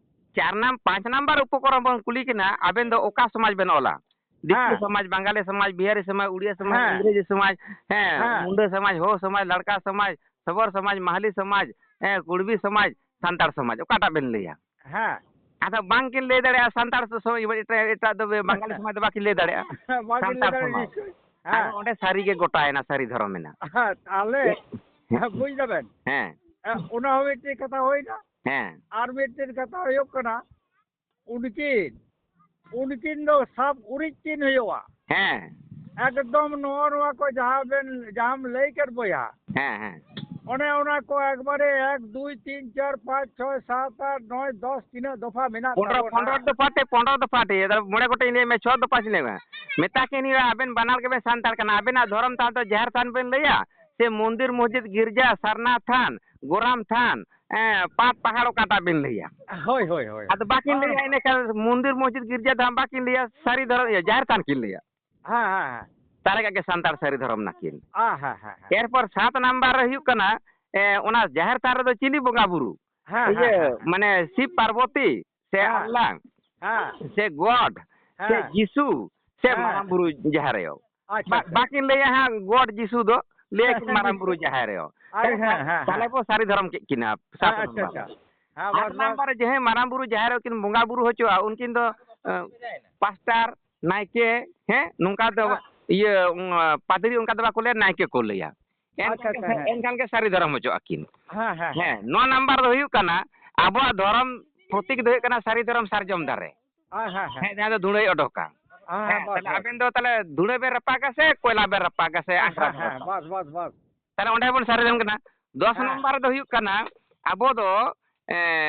ᱪᱟᱨ ᱱᱟᱢ-, ᱯᱟᱸᱪ ᱱᱟᱢᱵᱟᱨ ᱩᱯᱚᱠᱚᱨᱚᱱ ᱵᱚᱱ ᱠᱩᱞᱤ ᱠᱤᱱᱟ, "ᱟᱵᱮᱱ ᱫᱚ ᱚᱠᱟ ᱥᱚᱢᱟᱡᱽ ᱵᱮᱱ ᱚᱞᱟ? ᱫᱤᱠᱩ ᱦᱮᱸ᱾ ᱥᱚᱢᱟᱡᱽ, ᱵᱟᱝᱜᱟᱞᱤ ᱥᱚᱢᱟᱡᱽ, ᱵᱤᱦᱟᱨᱤ ᱥᱚᱢᱟᱡᱽ, ᱩᱲᱤᱭᱟ ᱥᱚᱢᱟᱡᱽ, ᱦᱮᱸ᱾ ᱤᱝᱨᱮᱡᱤ ᱥᱚᱢᱟᱡᱽ, ᱦᱮᱸ, ᱦᱮᱸ᱾ ᱢᱩᱱᱰᱟᱹ ᱥᱚᱢᱟᱡᱽ, ᱦᱳ ᱥᱚᱢᱟᱡᱽ, ᱞᱟᱲᱠᱟ ᱥᱚᱢᱟᱡᱽ, ᱥᱚᱵᱚᱨ ᱥᱚᱢᱟᱡᱽ, ᱢᱟᱦᱟᱞᱤ ᱥᱚᱢᱟᱡᱽ, ᱦᱮᱸ, ᱠᱩᱲᱵᱤ ᱥᱚᱢᱟᱡᱽ, ᱥᱟᱱᱛᱟᱲ ᱥᱚᱢᱟᱡᱽ, ᱚᱠᱟᱴᱟᱜ ᱵᱮᱱ ᱞᱟᱹᱭᱟ?" ᱦᱮᱸ᱾ ᱟᱫᱚ ᱵᱟᱝᱠᱤᱱ ᱞᱟᱹᱭ ᱫᱟᱲᱮᱭᱟᱜᱼᱟ, ᱥᱟᱱᱛᱟᱲ ᱥᱚ-, ᱥᱚ-, ᱮᱴᱟᱜ, ᱮᱴᱟᱜ ᱫᱚ ᱵᱟᱝᱜᱟᱞᱤ ᱥᱚᱢᱟᱡᱽ ᱫᱚ ᱵᱟᱹᱠᱤᱱ ᱞᱟᱹᱭ ᱫᱟᱲᱮᱭᱟᱜᱼᱟ᱾ ᱵᱟᱹᱠᱤᱱ ᱞᱟᱹᱭ ᱥᱟᱱᱛᱟᱲ ᱫᱟᱲᱮᱭᱟᱜᱼᱟ, ᱥᱚᱢᱟᱡᱽ᱾ ᱱᱤᱥᱪᱚᱭ᱾ ᱦᱮᱸ᱾ ᱟᱫᱚ ᱚᱸᱰᱮ ᱥᱟᱹᱨᱤ ᱜᱮ ᱜᱚᱴᱟᱭᱮᱱᱟ, ᱥᱟᱹᱨᱤ ᱫᱷᱚᱨᱚᱢ ᱮᱱᱟ᱾ ᱦᱮᱸ, ᱛᱟᱦᱞᱮ, ᱦᱮᱸ᱾ ᱦᱮᱸ, ᱵᱩᱡᱽ ᱫᱟᱵᱮᱱ? ᱦᱮᱸ᱾ ᱦᱮᱸ, ᱚᱱᱟ ᱦᱚᱸ ᱢᱤᱫᱴᱮᱡ ᱠᱟᱛᱷᱟ ᱦᱩᱭᱱᱟ᱾ ᱦᱮᱸ᱾ ᱟᱨ ᱢᱤᱫᱴᱮᱱ ᱠᱟᱛᱷᱟ ᱦᱩᱭᱩᱜ ᱠᱟᱱᱟ, ᱩᱱᱠᱤᱱ, ᱩᱱᱠᱤᱱ ᱫᱚ ᱥᱟᱵ ᱩᱨᱤᱡ ᱠᱤᱱ ᱦᱩᱭᱩᱜᱼᱟ᱾ ᱦᱮᱸ᱾ ᱮᱠᱫᱚᱢ ᱱᱚᱜᱼᱚ ᱱᱚᱣᱟ ᱠᱚ ᱡᱟᱦᱟᱸ ᱵᱮᱱ, ᱡᱟᱦᱟᱸᱢ ᱞᱟᱹᱭ ᱠᱮᱫ ᱵᱚᱭᱦᱟ, ᱦᱮᱸ, ᱦᱮᱸ᱾ ᱚᱱᱮ ᱚᱱᱟ ᱠᱚ ᱮᱠᱵᱟᱨᱮ ᱮᱠ, ᱫᱩᱭ, ᱛᱤᱱ, ᱪᱟᱨ, ᱯᱟᱸᱪ, ᱪᱷᱚᱭ, ᱥᱟᱛ, ᱟᱴ, ᱱᱚᱭ, ᱫᱚᱥ, ᱛᱤᱱᱟᱹᱜ ᱫᱚᱯᱷᱟ ᱢᱮᱱᱟᱜ ᱯᱚᱱᱨᱚ, ᱛᱟᱵᱚᱱᱟ᱾ ᱯᱚᱱᱨᱚ ᱫᱚᱯᱷᱟ ᱛᱮ, ᱯᱚᱱᱨᱚ ᱫᱚᱯᱷᱟ ᱛᱮ, ᱟᱫᱚ ᱢᱚᱬᱮ ᱜᱚᱴᱮᱡ ᱞᱟᱹᱭ ᱢᱮ, ᱪᱷᱚ ᱫᱚᱯᱷᱟ ᱞᱟᱹᱭ ᱢᱮ᱾ ᱢᱮᱛᱟ ᱠᱤᱱ ᱦᱩᱭᱩᱜᱼᱟ, ᱟᱵᱮᱱ ᱵᱟᱱᱟᱨ ᱜᱮᱵᱮᱱ ᱥᱟᱱᱛᱟᱲ ᱠᱟᱱᱟ, ᱟᱵᱮᱱᱟᱜ ᱫᱷᱚᱨᱚᱢ ᱛᱷᱟᱱ ᱫᱚ ᱡᱟᱦᱮᱨ ᱛᱷᱟᱱ ᱵᱮᱱ ᱞᱟᱹᱭᱟ, ᱥᱮ ᱢᱚᱱᱫᱤᱨ, ᱢᱚᱥᱡᱤᱫ, ᱜᱤᱨᱡᱟ, ᱥᱟᱨᱱᱟ ᱛᱷᱟᱱ, ᱜᱚᱨᱟᱢ ᱛᱷᱟᱱ, ᱮᱸ, ᱯᱟᱛ ᱯᱟᱦᱟᱲ ᱚᱠᱟᱴᱟᱜ ᱵᱮᱱ ᱞᱟᱹᱭᱟ? ᱦᱳᱭ, ᱦᱳᱭ, ᱦᱳᱭ᱾ ᱟᱫᱚ ᱵᱟᱹᱠᱤᱱ ᱦᱳᱭ᱾ ᱞᱟᱹᱭᱟ, ᱤᱱᱟᱹᱠᱷᱟᱱ ᱢᱚᱱᱫᱤᱨ, ᱢᱚᱥᱡᱤᱫ, ᱜᱤᱨᱡᱟ ᱫᱚ ᱦᱟᱸᱜ ᱵᱟᱹᱠᱤᱱ ᱞᱟᱹᱭᱟ, ᱥᱟᱹᱨᱤ ᱫᱷᱚᱨᱚᱢ, ᱤᱭᱟᱹ, ᱡᱟᱦᱮᱨ ᱛᱷᱟᱱ ᱠᱤᱱ ᱞᱟᱹᱭᱟ᱾ ᱦᱮᱸ, ᱦᱮᱸ, ᱦᱮᱸ᱾ ᱛᱟᱦᱞᱮ ᱠᱷᱟᱡ ᱜᱮ ᱥᱟᱱᱛᱟᱲ ᱥᱟᱹᱨᱤ ᱫᱷᱚᱨᱚᱢ ᱱᱟᱹᱠᱤᱱ᱾ ᱦᱮᱸ, ᱦᱮᱸ, ᱦᱮᱸ, ᱦᱮᱸ᱾ ᱮᱨᱯᱚᱨ ᱥᱟᱛ ᱱᱟᱢᱵᱟᱨ ᱨᱮ ᱦᱩᱭᱩᱜ ᱠᱟᱱᱟ, ᱮ, ᱚᱱᱟ ᱡᱟᱦᱮᱨ ᱛᱷᱟᱱ ᱨᱮᱫᱚ ᱪᱤᱞᱤ ᱵᱚᱸᱜᱟ ᱵᱩᱨᱩ? ᱦᱮᱸ, ᱤᱭᱟᱹ, ᱦᱮᱸ, ᱦᱮᱸ, ᱦᱮᱸ᱾ ᱢᱟᱱᱮ ᱥᱤᱵ ᱯᱟᱨᱵᱚᱛᱤ ᱥᱮ ᱦᱮᱸ᱾ ᱟᱞᱞᱟ ᱦᱮᱸ᱾ ᱥᱮ ᱜᱚᱰ ᱥᱮ ᱦᱮᱸ᱾ ᱡᱤᱥᱩ ᱥᱮ ᱦᱮᱸ᱾ ᱢᱟᱨᱟᱝ ᱵᱩᱨᱩ ᱡᱟᱦᱮᱨ ᱟᱭᱳ? ᱟᱪᱪᱷᱟ, ᱵᱟ-, ᱟᱪᱪᱷᱟ᱾ ᱵᱟᱹᱠᱤᱱ ᱞᱟᱹᱭᱟ ᱦᱟᱸᱜ ᱜᱚᱰ ᱡᱤᱥᱩ ᱫᱚ, ᱞᱟᱹᱭᱟ ᱠᱤᱱ ᱢᱟᱨᱟᱝ ᱵᱩᱨᱩ ᱡᱟᱦᱮᱨ ᱟᱭᱳ᱾ ᱟᱨ ᱛᱟᱦᱞᱮ ᱦᱮᱸ, ᱦᱮᱸ, ᱛᱟᱦᱞᱮ ᱦᱮᱸ᱾ ᱵᱚ ᱥᱟᱹᱨᱤ ᱫᱷᱚᱨᱚᱢ ᱠᱮᱫ ᱠᱤᱱᱟ ᱥᱟᱛ ᱦᱮᱸ, ᱟᱪᱪᱷᱟ, ᱱᱟᱢᱵᱟᱨ᱾ ᱟᱪᱪᱷᱟ᱾ ᱦᱮᱸ, ᱟᱴ ᱵᱟᱥ, ᱵᱟᱥ᱾ ᱱᱟᱢᱵᱟᱨ ᱨᱮ ᱡᱟᱦᱟᱸᱭ ᱢᱟᱨᱟᱝ ᱵᱩᱨᱩ ᱡᱟᱦᱮᱨ ᱟᱭᱳ ᱠᱤᱱ ᱵᱚᱸᱜᱟ ᱵᱩᱨᱩ ᱦᱚᱪᱚᱜᱼᱟ, ᱩᱱᱠᱤᱱ ᱫᱚ, ᱮ, ᱯᱟᱥᱴᱟᱨ, ᱱᱟᱭᱠᱮ, ᱦᱮᱸ, ᱱᱚᱝᱠᱟ ᱫᱚ, ᱦᱮᱸ᱾ ᱤᱭᱟᱹ, ᱩᱸ, ᱯᱟᱫᱽᱨᱤ ᱚᱱᱠᱟ ᱫᱚ ᱵᱟᱠᱚ ᱞᱟᱹᱭᱟ, ᱱᱟᱭᱠᱮ ᱠᱚ ᱞᱟᱹᱭᱟ᱾ ᱟᱪᱪᱷᱟ, ᱮᱱᱠᱷᱟᱱ ᱟᱪᱪᱷᱟ, ᱜᱮ, ᱦᱮᱸ᱾ ᱮᱱᱠᱷᱟᱱ ᱜᱮ ᱥᱟᱹᱨᱤ ᱫᱷᱚᱨᱚᱢ ᱦᱚᱪᱚᱜ ᱟᱹᱠᱤᱱ᱾ ᱦᱮᱸ, ᱦᱮᱸ, ᱦᱮᱸ, ᱦᱮᱸ᱾ ᱱᱚᱣᱟ ᱱᱟᱢᱵᱟᱨ ᱫᱚ ᱦᱩᱭᱩᱜ ᱠᱟᱱᱟ, ᱟᱵᱚᱣᱟᱜ ᱫᱷᱚᱨᱚᱢ ᱯᱨᱚᱛᱤᱠ ᱫᱚ ᱦᱩᱭᱩᱜ ᱠᱟᱱᱟ ᱥᱟᱹᱨᱤ ᱫᱷᱚᱨᱚᱢ ᱥᱟᱨᱡᱚᱢ ᱫᱟᱨᱮ᱾ ᱦᱮᱸ, ᱦᱮᱸ, ᱦᱮᱸ᱾ ᱦᱮᱸ, ᱡᱟᱦᱟᱸ ᱫᱚ ᱫᱷᱩᱲᱟᱹᱭ ᱚᱰᱚᱠᱟ᱾ ᱦᱮᱸ, ᱦᱮᱸ, ᱵᱟᱥ, ᱛᱟᱦᱞᱮ ᱵᱟᱥ᱾ ᱟᱵᱮᱱ ᱫᱚ ᱛᱟᱦᱞᱮ ᱫᱷᱩᱲᱟᱹ ᱵᱮᱱ ᱨᱟᱯᱟᱜᱟ ᱥᱮ ᱠᱚᱭᱞᱟ ᱵᱮᱱ ᱨᱟᱯᱟᱜᱟ ᱥᱮ ᱦᱮᱸ, ᱟᱝᱠᱷᱨᱟ ᱦᱮᱸ, ᱵᱮᱱ ᱦᱮᱸ, ᱨᱟᱯᱟᱜᱟ? ᱵᱟᱥ, ᱵᱟᱥ, ᱵᱟᱥ᱾ ᱛᱟᱦᱞᱮ ᱚᱸᱰᱮ ᱵᱚᱱ ᱥᱟᱨᱮᱡ ᱞᱮᱱ ᱠᱟᱱᱟ᱾ ᱫᱚᱥ ᱦᱮᱸ᱾ ᱱᱚᱢᱵᱚᱨ ᱫᱚ ᱦᱩᱭᱩᱜ ᱠᱟᱱᱟ, ᱟᱵᱚ ᱫᱚ, ᱮ,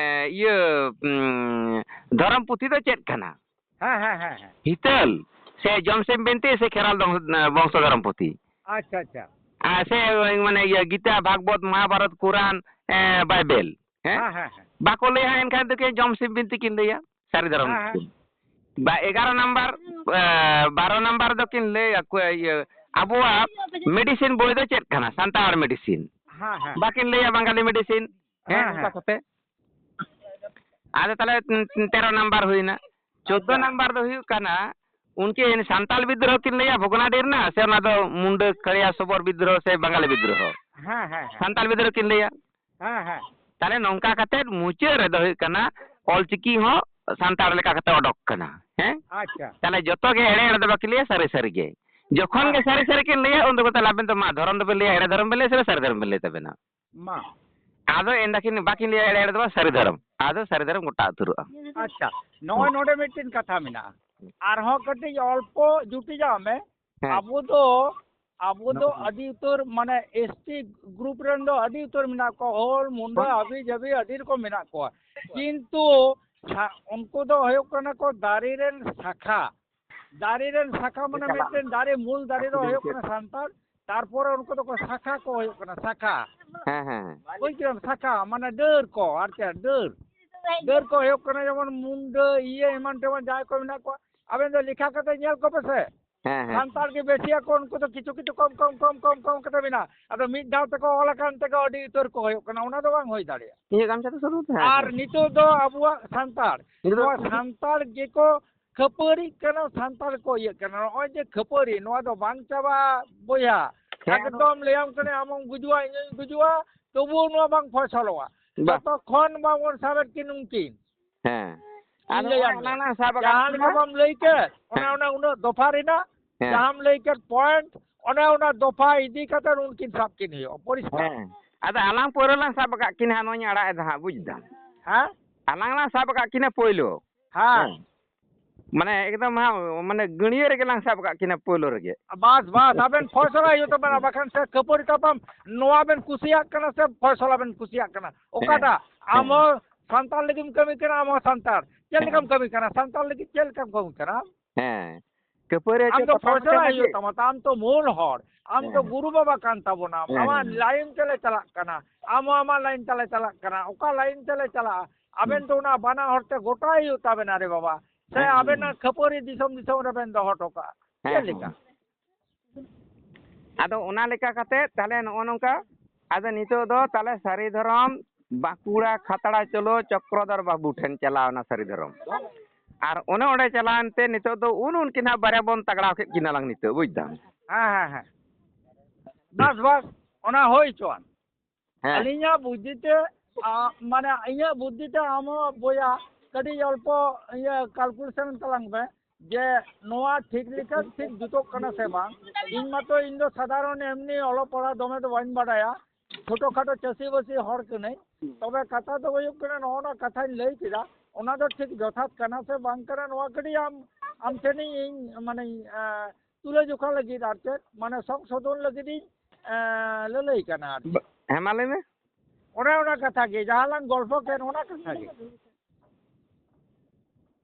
ᱤᱭᱟᱹ, ᱩᱸ, ᱫᱷᱚᱨᱚᱢ ᱯᱩᱛᱷᱤ ᱫᱚ ᱪᱮᱫ ᱠᱟᱱᱟ? ᱦᱮᱸ, ᱦᱮᱸ, ᱦᱮᱸ, ᱦᱮᱸ᱾ ᱦᱤᱛᱟᱹᱞ ᱥᱮ ᱡᱚᱢᱥᱤᱢ ᱵᱤᱱᱛᱤ ᱥᱮ ᱠᱷᱮᱨᱣᱟᱞ ᱫᱚᱝ-, ᱵᱚᱝᱥᱚ ᱫᱷᱚᱨᱚᱢ ᱯᱩᱛᱷᱤ? ᱟᱪᱪᱷᱟ, ᱟᱪᱪᱷᱟ᱾ ᱟᱨ ᱥᱮ, ᱢᱟᱱᱮ, ᱤᱭᱟᱹ, ᱜᱤᱛᱟ, ᱵᱷᱟᱜᱽᱵᱚᱛ, ᱢᱚᱦᱟᱵᱷᱟᱨᱚᱛ, ᱠᱩᱨᱟᱱ, ᱮ, ᱵᱟᱭᱵᱮᱞ, ᱦᱮᱸ? ᱦᱮᱸ, ᱦᱮᱸ, ᱦᱮᱸ᱾ ᱵᱟᱠᱚ ᱞᱟᱹᱭᱟ, ᱮᱱᱠᱷᱟᱱ ᱫᱚ ᱠᱤ ᱡᱚᱢᱥᱤᱢ ᱵᱤᱱᱛᱤ ᱠᱤᱱ ᱞᱟᱹᱭᱟ, ᱥᱟᱹᱨᱤ ᱫᱷᱚᱨᱚᱢ ᱦᱮᱸ, ᱦᱮᱸ᱾ ᱠᱤᱱ᱾ ᱵᱟ, ᱮᱜᱟᱨᱚ ᱱᱟᱢᱵᱟᱨ, ᱮ, ᱵᱟᱨᱚ ᱱᱟᱢᱵᱟᱨ ᱫᱚ ᱠᱤᱱ ᱞᱟᱹᱭᱟ, ᱠᱚ, ᱤᱭᱟᱹ, ᱟᱵᱚᱣᱟᱜ medicine ᱵᱳᱭ ᱫᱚ ᱪᱮᱫ ᱠᱟᱱᱟ? ᱥᱟᱱᱛᱟᱲ medicine᱾ ᱦᱮᱸ, ᱦᱮᱸ᱾ ᱵᱟᱠᱤᱱ ᱞᱟᱹᱭᱟ ᱵᱟᱝᱜᱟᱞᱤ medicine᱾ ᱦᱮᱸ, ᱦᱮᱸ, ᱱᱚᱝᱠᱟ ᱦᱮᱸ᱾ ᱠᱟᱛᱮ᱾ ᱟᱫᱚ ᱛᱟᱦᱞᱮ, ᱩᱸ, ᱛᱮᱨᱚ ᱱᱟᱢᱵᱟᱨ ᱦᱩᱭᱱᱟ᱾ ᱪᱳᱫᱫᱳ ᱟᱪᱪᱷᱟ᱾ ᱱᱟᱢᱵᱟᱨ ᱫᱚ ᱦᱩᱭᱩᱜ ᱠᱟᱱᱟ, ᱩᱱᱠᱤᱱ ᱥᱟᱱᱛᱟᱲ ᱵᱤᱫᱽᱫᱨᱳᱦᱚ ᱠᱤᱱ ᱞᱟᱹᱭᱟ ᱵᱷᱚᱜᱽᱱᱟᱰᱤ ᱨᱮᱱᱟᱜ, ᱥᱮ ᱚᱱᱟ ᱫᱚ ᱢᱩᱱᱰᱟᱹ ᱠᱷᱟᱲᱭᱟ ᱥᱚᱵᱚᱨ ᱵᱤᱫᱽᱫᱨᱳᱦᱚ ᱥᱮ ᱵᱟᱝᱜᱟᱞᱤ ᱵᱤᱫᱽᱫᱨᱳᱦᱚ? ᱦᱮᱸ, ᱦᱮᱸ, ᱦᱮᱸ᱾ ᱥᱟᱱᱛᱟᱲ ᱵᱤᱫᱽᱫᱨᱳᱦᱚ ᱠᱤᱱ ᱞᱟᱹᱭᱟ᱾ ᱦᱮᱸ, ᱦᱮᱸ᱾ ᱛᱟᱦᱞᱮ ᱱᱚᱝᱠᱟ ᱠᱟᱛᱮ ᱢᱩᱪᱟᱹᱫ ᱨᱮᱫᱚ ᱦᱩᱭᱩᱜ ᱠᱟᱱᱟ, ᱚᱞᱪᱤᱠᱤ ᱦᱚᱸ ᱥᱟᱱᱛᱟᱲ ᱞᱮᱠᱟ ᱠᱟᱛᱮ ᱚᱰᱚᱠ ᱠᱟᱱᱟ᱾ ᱦᱮᱸ? ᱟᱪᱪᱷᱟ᱾ ᱛᱟᱦᱞᱮ ᱡᱚᱛᱚ ᱜᱮ ᱮᱲᱮ ᱮᱲᱮ ᱫᱚ ᱵᱟᱠᱤᱱ ᱞᱟᱹᱭᱟ, ᱥᱟᱹᱨᱤ ᱥᱟᱹᱨᱤ ᱜᱮ᱾ ᱡᱚᱠᱷᱚᱱ ᱜᱮ ᱦᱮᱸ᱾ ᱥᱟᱹᱨᱤ ᱥᱟᱹᱨᱤ ᱠᱤᱱ ᱞᱟᱹᱭᱟ, ᱩᱱ ᱫᱚ ᱛᱟᱦᱞᱮ ᱟᱵᱮᱱ ᱫᱚ ᱢᱟ ᱫᱷᱚᱨᱚᱢ ᱫᱚᱵᱮᱱ ᱞᱟᱹᱭᱟ, ᱮᱲᱮ ᱫᱷᱚᱨᱚᱢ ᱵᱮᱱ ᱞᱟᱹᱭᱟ ᱥᱮ ᱥᱟᱹᱨᱤ ᱫᱷᱚᱨᱚᱢ ᱵᱮᱱ ᱞᱟᱹᱭ ᱛᱟᱵᱮᱱᱟ? ᱢᱟ᱾ ᱟᱫᱚ ᱮᱱᱫᱟᱠᱤᱱ ᱵᱟᱠᱤᱱ ᱞᱟᱹᱭᱟ ᱮᱲᱮ ᱮᱲᱮ ᱫᱚ ᱵᱟᱝ, ᱥᱟᱹᱨᱤ ᱫᱷᱚᱨᱚᱢ᱾ ᱟᱫᱚ ᱥᱟᱹᱨᱤ ᱫᱷᱚᱨᱚᱢ ᱜᱚᱴᱟ ᱩᱛᱟᱹᱨᱚᱜᱼᱟ᱾ ᱟᱪᱪᱷᱟ, ᱱᱚᱜᱼᱚᱭ ᱦᱮᱸ᱾ ᱱᱚᱰᱮ ᱢᱤᱫᱴᱮᱱ ᱠᱟᱛᱷᱟ ᱢᱮᱱᱟᱜᱼᱟ᱾ ᱦᱮᱸ᱾ ᱟᱨᱦᱚᱸ ᱠᱟᱹᱴᱤᱡ ᱚᱞᱯᱚ ᱡᱩᱴᱤᱡᱟᱜ ᱢᱮ᱾ ᱦᱮᱸ᱾ ᱟᱵᱚ ᱫᱚ, ᱟᱵᱚ ᱫᱚ ᱟᱹᱰᱤ ᱩᱛᱟᱹᱨ ᱢᱟᱱᱮ S T group ᱨᱮᱱ ᱫᱚ ᱟᱹᱰᱤ ᱩᱛᱟᱹᱨ ᱢᱮᱱᱟᱜ ᱠᱚᱣᱟ, ᱦᱚᱲ, ᱢᱩᱱᱰᱟᱹ, ᱦᱮᱸ᱾ ᱦᱟᱹᱵᱤ ᱡᱟᱹᱵᱤ ᱟᱹᱰᱤ ᱨᱚᱠᱚᱢ ᱢᱮᱱᱟᱜ ᱠᱚᱣᱟ᱾ ᱠᱤᱱᱛᱩ ᱥᱟ-, ᱩᱱᱠᱩ ᱫᱚ ᱦᱩᱭᱩᱜ ᱠᱟᱱᱟ ᱠᱚ ᱫᱟᱨᱮ ᱨᱮᱱ ᱥᱟᱠᱷᱟ᱾ ᱫᱟᱨᱮ ᱨᱮᱱ ᱥᱟᱠᱷᱟ ᱢᱟᱱᱮ ᱪᱟᱞᱟᱜ ᱢᱤᱫᱴᱮᱱ ᱫᱟᱨᱮ, ᱢᱩᱞ ᱫᱟᱨᱮ ᱫᱚ ᱦᱩᱭᱩᱜ ᱠᱟᱱᱟ ᱥᱟᱱᱛᱟᱲ, ᱛᱟᱨᱯᱚᱨᱮ ᱩᱱᱠᱩ ᱫᱚᱠᱚ ᱥᱟᱠᱷᱟ ᱠᱚ ᱦᱩᱭᱩᱜ ᱠᱟᱱᱟ, ᱥᱟᱠᱷᱟ᱾ ᱦᱮᱸ, ᱦᱮᱸ, ᱦᱮᱸ᱾ ᱵᱩᱡᱽ ᱠᱮᱫᱟᱢ? ᱥᱟᱠᱷᱟ ᱢᱟᱱᱮ ᱰᱟᱹᱨ ᱠᱚ, ᱟᱨ ᱪᱮᱫ ᱰᱟᱹᱨ? ᱰᱟᱹᱨ ᱠᱚ ᱦᱩᱭᱩᱜ ᱠᱟᱱᱟ ᱡᱮᱢᱚᱱ ᱢᱩᱱᱰᱟᱹ, ᱤᱭᱟᱹ, ᱮᱢᱟᱱ ᱛᱮᱢᱟᱱ ᱡᱟᱦᱟᱸᱭ ᱠᱚ ᱢᱮᱱᱟᱜ ᱠᱚᱣᱟ, ᱟᱵᱮᱱ ᱫᱚ ᱞᱮᱠᱷᱟ ᱠᱟᱛᱮ ᱧᱮᱞ ᱠᱚᱯᱮ ᱥᱮ᱾ ᱦᱮᱸ, ᱦᱮᱸ᱾ ᱥᱟᱱᱛᱟᱲ ᱜᱮ ᱵᱮᱥᱤᱭᱟ ᱠᱚ, ᱩᱱᱠᱩ ᱫᱚ ᱠᱤᱪᱷᱩ ᱠᱤᱪᱷᱩ ᱠᱚᱢ, ᱠᱚᱢ, ᱠᱚᱢ, ᱠᱚᱢ, ᱠᱚᱢ ᱠᱟᱛᱮ ᱢᱮᱱᱟᱜᱼᱟ᱾ ᱟᱫᱚ ᱢᱤᱫ ᱫᱷᱟᱣ ᱛᱮᱠᱚ ᱚᱞ ᱟᱠᱟᱱ ᱛᱮᱜᱮ ᱟᱹᱰᱤ ᱩᱛᱟᱹᱨ ᱠᱚ ᱦᱩᱭᱩᱜ ᱠᱟᱱᱟ, ᱚᱱᱟ ᱫᱚ ᱵᱟᱝ ᱦᱩᱭ ᱫᱟᱲᱮᱭᱟᱜᱼᱟ᱾ ᱤᱧᱟᱹᱜ ᱜᱟᱢᱪᱷᱟ ᱫᱚ ᱥᱩᱫᱷᱩ ᱛᱟᱦᱮᱸ ᱟᱨ ᱠᱟᱱᱟ᱾ ᱱᱤᱛᱚᱜ ᱫᱚ ᱟᱵᱚᱣᱟᱜ ᱥᱟᱱᱛᱟᱲ, ᱱᱤᱛᱚᱜ ᱫᱚ ᱱᱚᱣᱟ ᱥᱟᱱᱛᱟᱲ ᱜᱮᱠᱚ ᱠᱷᱟᱹᱯᱟᱹᱨᱤᱜ ᱠᱟᱱᱟ ᱥᱟᱱᱛᱟᱲ ᱠᱚ ᱤᱭᱟᱹᱜ ᱠᱟᱱᱟ᱾ ᱱᱚᱜᱼᱚᱭ ᱡᱮ ᱠᱷᱟᱹᱯᱟᱹᱨᱤ, ᱱᱚᱣᱟ ᱫᱚ ᱵᱟᱝ ᱪᱟᱵᱟᱜᱼᱟ ᱵᱚᱭᱦᱟ᱾ ᱦᱮᱸ, ᱟᱫᱚ ᱮᱠᱫᱚᱢ ᱞᱟᱹᱭᱟᱢ ᱠᱟᱹᱱᱟᱹᱧ, ᱟᱢᱮᱢ ᱜᱩᱡᱩᱜᱼᱟ, ᱤᱧᱤᱧ ᱜᱩᱡᱩᱜᱼᱟ, ᱛᱚᱵᱩ ᱱᱚᱣᱟ ᱵᱟᱝ ᱯᱷᱚᱭᱥᱚᱞᱚᱜᱼᱟ᱾ ᱵᱟ᱾ ᱡᱚᱛᱚᱠᱷᱚᱱ ᱵᱟᱵᱚᱱ ᱥᱟᱵᱮᱫ ᱠᱤᱱ ᱩᱱᱠᱤᱱ᱾ ᱦᱮᱸ᱾ ᱤᱧ ᱟᱫᱚ ᱞᱟᱹᱭᱟᱢ ᱚᱱᱟ ᱠᱟᱱᱟ᱾ ᱞᱟᱝ ᱥᱟᱵ ᱟᱠᱟᱫ ᱡᱟᱦᱟᱸ ᱠᱤᱱᱟ᱾ ᱞᱮᱠᱟ ᱵᱟᱢ ᱞᱟᱹᱭ ᱠᱮᱫ, ᱚᱱᱮ ᱦᱮᱸ᱾ ᱚᱱᱟ ᱩᱱᱟᱹᱜ ᱫᱚᱯᱷᱟ ᱨᱮᱱᱟᱜ, ᱦᱮᱸ᱾ ᱡᱟᱦᱟᱸᱢ ᱞᱟᱹᱭ ᱠᱮᱫ point, ᱚᱱᱮ ᱚᱱᱟ ᱫᱚᱯᱷᱟ ᱤᱫᱤ ᱠᱟᱛᱮ ᱩᱱᱠᱤᱱ ᱥᱟᱵ ᱠᱤᱱ ᱦᱩᱭᱩᱜᱼᱟ, ᱯᱚᱨᱤᱥᱠᱟᱨ᱾ ᱦᱮᱸ᱾ ᱟᱫᱚ ᱟᱞᱟᱝ ᱯᱟᱹᱣᱨᱟᱹ ᱞᱟᱝ ᱥᱟᱵ ᱟᱠᱟᱫ ᱠᱤᱱᱟ, ᱱᱚᱜᱼᱚᱭ ᱤᱧ ᱟᱲᱟᱜ ᱮᱫᱟ ᱦᱟᱸᱜ, ᱵᱩᱡᱽ ᱫᱟᱢ᱾ ᱦᱮᱸ? ᱟᱞᱟᱝ ᱞᱟᱝ ᱥᱟᱵ ᱟᱠᱟᱫ ᱠᱤᱱᱟ ᱯᱳᱭᱞᱳ᱾ ᱦᱮᱸ᱾ ᱦᱮᱸ᱾ ᱢᱟᱱᱮ ᱮᱠᱫᱚᱢ ᱦᱟᱸᱜ, ᱢᱟᱱᱮ ᱜᱟᱹᱲᱭᱟᱹ ᱨᱮᱜᱮ ᱞᱟᱝ ᱥᱟᱵ ᱠᱟᱜ ᱠᱤᱱᱟ ᱯᱳᱭᱞᱳ ᱨᱮᱜᱮ᱾ ᱵᱟᱥ, ᱵᱟᱥ, ᱟᱵᱮᱱ ᱯᱷᱚᱭᱥᱚᱞᱟ ᱦᱩᱭᱩᱜ ᱛᱟᱵᱮᱱᱟ, ᱵᱟᱠᱷᱟᱱ ᱥᱮ ᱠᱷᱟᱹᱯᱟᱹᱨᱤ ᱛᱟᱯᱟᱢ, ᱱᱚᱣᱟ ᱵᱮᱱ ᱠᱩᱥᱤᱭᱟᱜ ᱠᱟᱱᱟ ᱥᱮ ᱯᱷᱚᱭᱥᱚᱞᱟ ᱵᱮᱱ ᱠᱩᱥᱤᱭᱟᱜ ᱠᱟᱱᱟ, ᱦᱮᱸ, ᱚᱠᱟᱴᱟᱜ? ᱟᱢ ᱦᱮᱸ᱾ ᱦᱚᱸ ᱥᱟᱱᱛᱟᱲ ᱞᱟᱹᱜᱤᱫ ᱮᱢ ᱠᱟᱹᱢᱤ ᱠᱟᱱᱟ, ᱟᱢ ᱦᱚᱸ ᱥᱟᱱᱛᱟᱲ᱾ ᱪᱮᱫ ᱞᱮᱠᱟᱢ ᱦᱮᱸ᱾ ᱠᱟᱹᱢᱤ ᱠᱟᱱᱟ? ᱥᱟᱱᱛᱟᱲ ᱞᱟᱹᱜᱤᱫ ᱪᱮᱫ ᱞᱮᱠᱟᱢ ᱠᱟᱹᱢᱤ ᱠᱟᱱᱟ? ᱦᱮᱸ, ᱠᱷᱟᱹᱯᱟᱹᱨᱤ ᱟᱢ ᱦᱚᱪᱚ ᱫᱚ ᱛᱟᱯᱟᱢ ᱯᱷᱚᱭᱥᱚᱞᱟ ᱦᱚᱪᱚ ᱦᱩᱭᱩᱜ ᱞᱟᱹᱜᱤᱫ᱾ ᱛᱟᱢᱟ, ᱛᱚ ᱟᱢ ᱛᱚ ᱢᱩᱞ ᱦᱚᱲ, ᱟᱢ ᱫᱚ ᱦᱮᱸ᱾ ᱜᱩᱨᱩ ᱵᱟᱵᱟ ᱠᱟᱱ ᱛᱟᱵᱚᱱᱟᱢ, ᱦᱮᱸ, ᱟᱢᱟᱜ ᱦᱮᱸ᱾ ᱞᱟᱭᱤᱱ ᱛᱮᱞᱮ ᱪᱟᱞᱟᱜ ᱠᱟᱱᱟ, ᱟᱢ ᱦᱚᱸ ᱟᱢᱟᱜ ᱞᱟᱭᱤᱱ ᱛᱮᱞᱮ ᱪᱟᱞᱟᱜ ᱠᱟᱱᱟ, ᱚᱠᱟ ᱞᱟᱭᱤᱱ ᱛᱮᱞᱮ ᱪᱟᱞᱟᱜᱼᱟ? ᱟᱵᱮᱱ ᱦᱩᱸ᱾ ᱫᱚ ᱚᱱᱟ ᱵᱟᱱᱟ ᱦᱚᱲ ᱛᱮ ᱜᱚᱴᱟᱭ ᱦᱩᱭᱩᱜ ᱛᱟᱵᱮᱱᱟ ᱨᱮ ᱵᱟᱵᱟ, ᱥᱮ ᱦᱮᱸ, ᱦᱮᱸ, ᱟᱵᱮᱱᱟᱜ ᱦᱮᱸ᱾ ᱠᱷᱟᱹᱯᱟᱹᱨᱤ ᱫᱤᱥᱚᱢ ᱫᱤᱥᱚᱢ ᱨᱮᱵᱮᱱ ᱫᱚᱦᱚ ᱦᱚᱴᱚ ᱠᱟᱜᱼᱟ, ᱦᱮᱸ, ᱪᱮᱫ ᱞᱮᱠᱟ? ᱦᱮᱸ᱾ ᱟᱫᱚ ᱚᱱᱟ ᱞᱮᱠᱟ ᱠᱟᱛᱮ ᱛᱟᱦᱞᱮ ᱱᱚᱜᱼᱚ ᱱᱚᱝᱠᱟ, ᱟᱫᱚ ᱱᱤᱛᱚᱜ ᱫᱚ ᱛᱟᱦᱞᱮ ᱥᱟᱹᱨᱤ ᱫᱷᱚᱨᱚᱢ ᱵᱟᱸᱠᱩᱲᱟ ᱠᱷᱟᱛᱲᱟ ᱪᱚᱞᱚ ᱪᱚᱠᱨᱚᱫᱷᱚᱨ ᱵᱟᱹᱵᱩ ᱴᱷᱮᱱ ᱪᱟᱞᱟᱣ ᱮᱱᱟ ᱥᱟᱹᱨᱤ ᱫᱷᱚᱨᱚᱢ᱾ ᱟᱨ ᱚᱱᱮ ᱚᱸᱰᱮ ᱪᱟᱞᱟᱣᱮᱱ ᱛᱮ ᱱᱤᱛᱚᱜ ᱫᱚ ᱩᱱ ᱩᱱᱠᱤᱱ ᱦᱟᱸᱜ ᱵᱟᱨᱭᱟ ᱵᱚᱱ ᱛᱟᱜᱲᱟᱣ ᱠᱮᱫ ᱠᱤᱱᱟ ᱞᱟᱝ ᱱᱤᱛᱚᱜ, ᱵᱩᱡᱽ ᱫᱟᱢ᱾ ᱦᱮᱸ, ᱦᱮᱸ, ᱦᱮᱸ᱾ ᱵᱟᱥ, ᱵᱟᱥ, ᱚᱱᱟ ᱦᱩᱭ ᱦᱚᱪᱚᱣᱟᱱ᱾ ᱦᱮᱸ᱾ ᱟᱹᱞᱤᱧᱟᱜ ᱵᱩᱫᱽᱫᱷᱤ ᱛᱮ, ᱟ, ᱢᱟᱱᱮ ᱤᱧᱟᱹᱜ ᱵᱩᱫᱽᱫᱷᱤ ᱛᱮ ᱟᱢ ᱦᱚᱸ ᱵᱚᱭᱦᱟ ᱠᱟᱹᱴᱤᱡ ᱚᱞᱯᱚ ᱤᱭᱟᱹ calculation ᱛᱟᱞᱟᱝ ᱢᱮ ᱡᱮ ᱱᱚᱣᱟ ᱴᱷᱤᱠ ᱞᱮᱠᱟ ᱴᱷᱤᱠ ᱡᱩᱛᱚᱜ ᱠᱟᱱᱟ ᱥᱮ ᱵᱟᱝ᱾ ᱤᱧ ᱢᱟᱛᱚ, ᱤᱧ ᱫᱚ ᱥᱟᱫᱷᱟᱨᱚᱱ ᱮᱢᱱᱤ ᱚᱞᱚᱜ ᱯᱟᱲᱦᱟᱜ ᱫᱚᱢᱮ ᱫᱚ ᱵᱟᱹᱧ ᱵᱟᱰᱟᱭᱟ, ᱪᱷᱳᱴᱳ ᱠᱷᱟᱴᱳ ᱪᱟᱹᱥᱤ ᱵᱟᱹᱥᱤ ᱦᱚᱲ ᱠᱟᱹᱱᱟᱹᱧ᱾ ᱛᱚᱵᱮ ᱠᱟᱛᱷᱟ ᱫᱚ ᱦᱩᱭᱩᱜ ᱠᱟᱱᱟ, ᱱᱚᱜᱼᱚ ᱱᱟ ᱠᱟᱛᱷᱟᱧ ᱞᱟᱹᱭ ᱠᱮᱫᱟ, ᱚᱱᱟ ᱫᱚ ᱴᱷᱤᱠ ᱡᱚᱛᱷᱟᱛ ᱠᱟᱱᱟ ᱥᱮ ᱵᱟᱝ ᱠᱟᱱᱟ, ᱱᱚᱣᱟ ᱠᱟᱹᱴᱤᱡ ᱟᱢ, ᱟᱢ ᱴᱷᱮᱱᱤᱧ ᱤᱧ ᱢᱟᱱᱮᱧ, ᱮᱸ, ᱛᱩᱞᱟᱹ ᱡᱚᱠᱷᱟ ᱞᱟᱹᱜᱤᱫ, ᱟᱨ ᱪᱮᱫ, ᱢᱟᱱᱮ ᱥᱚᱝᱥᱳᱫᱷᱚᱱ ᱞᱟᱹᱜᱤᱫ ᱤᱧ, ᱮᱸ, ᱞᱟᱹᱞᱟᱹᱭ ᱠᱟᱱᱟ, ᱟᱨ ᱪᱮᱫ᱾ ᱵᱟ-, ᱦᱮᱸ, ᱢᱟ ᱞᱟᱹᱭ ᱢᱮ᱾ ᱚᱱᱮ ᱚᱱᱟ ᱠᱟᱛᱷᱟ ᱜᱮ, ᱡᱟᱦᱟᱸ ᱞᱟᱝ ᱜᱚᱞᱯᱷᱚ ᱠᱮᱫ, ᱚᱱᱟ ᱠᱟᱛᱷᱟ ᱜᱮ᱾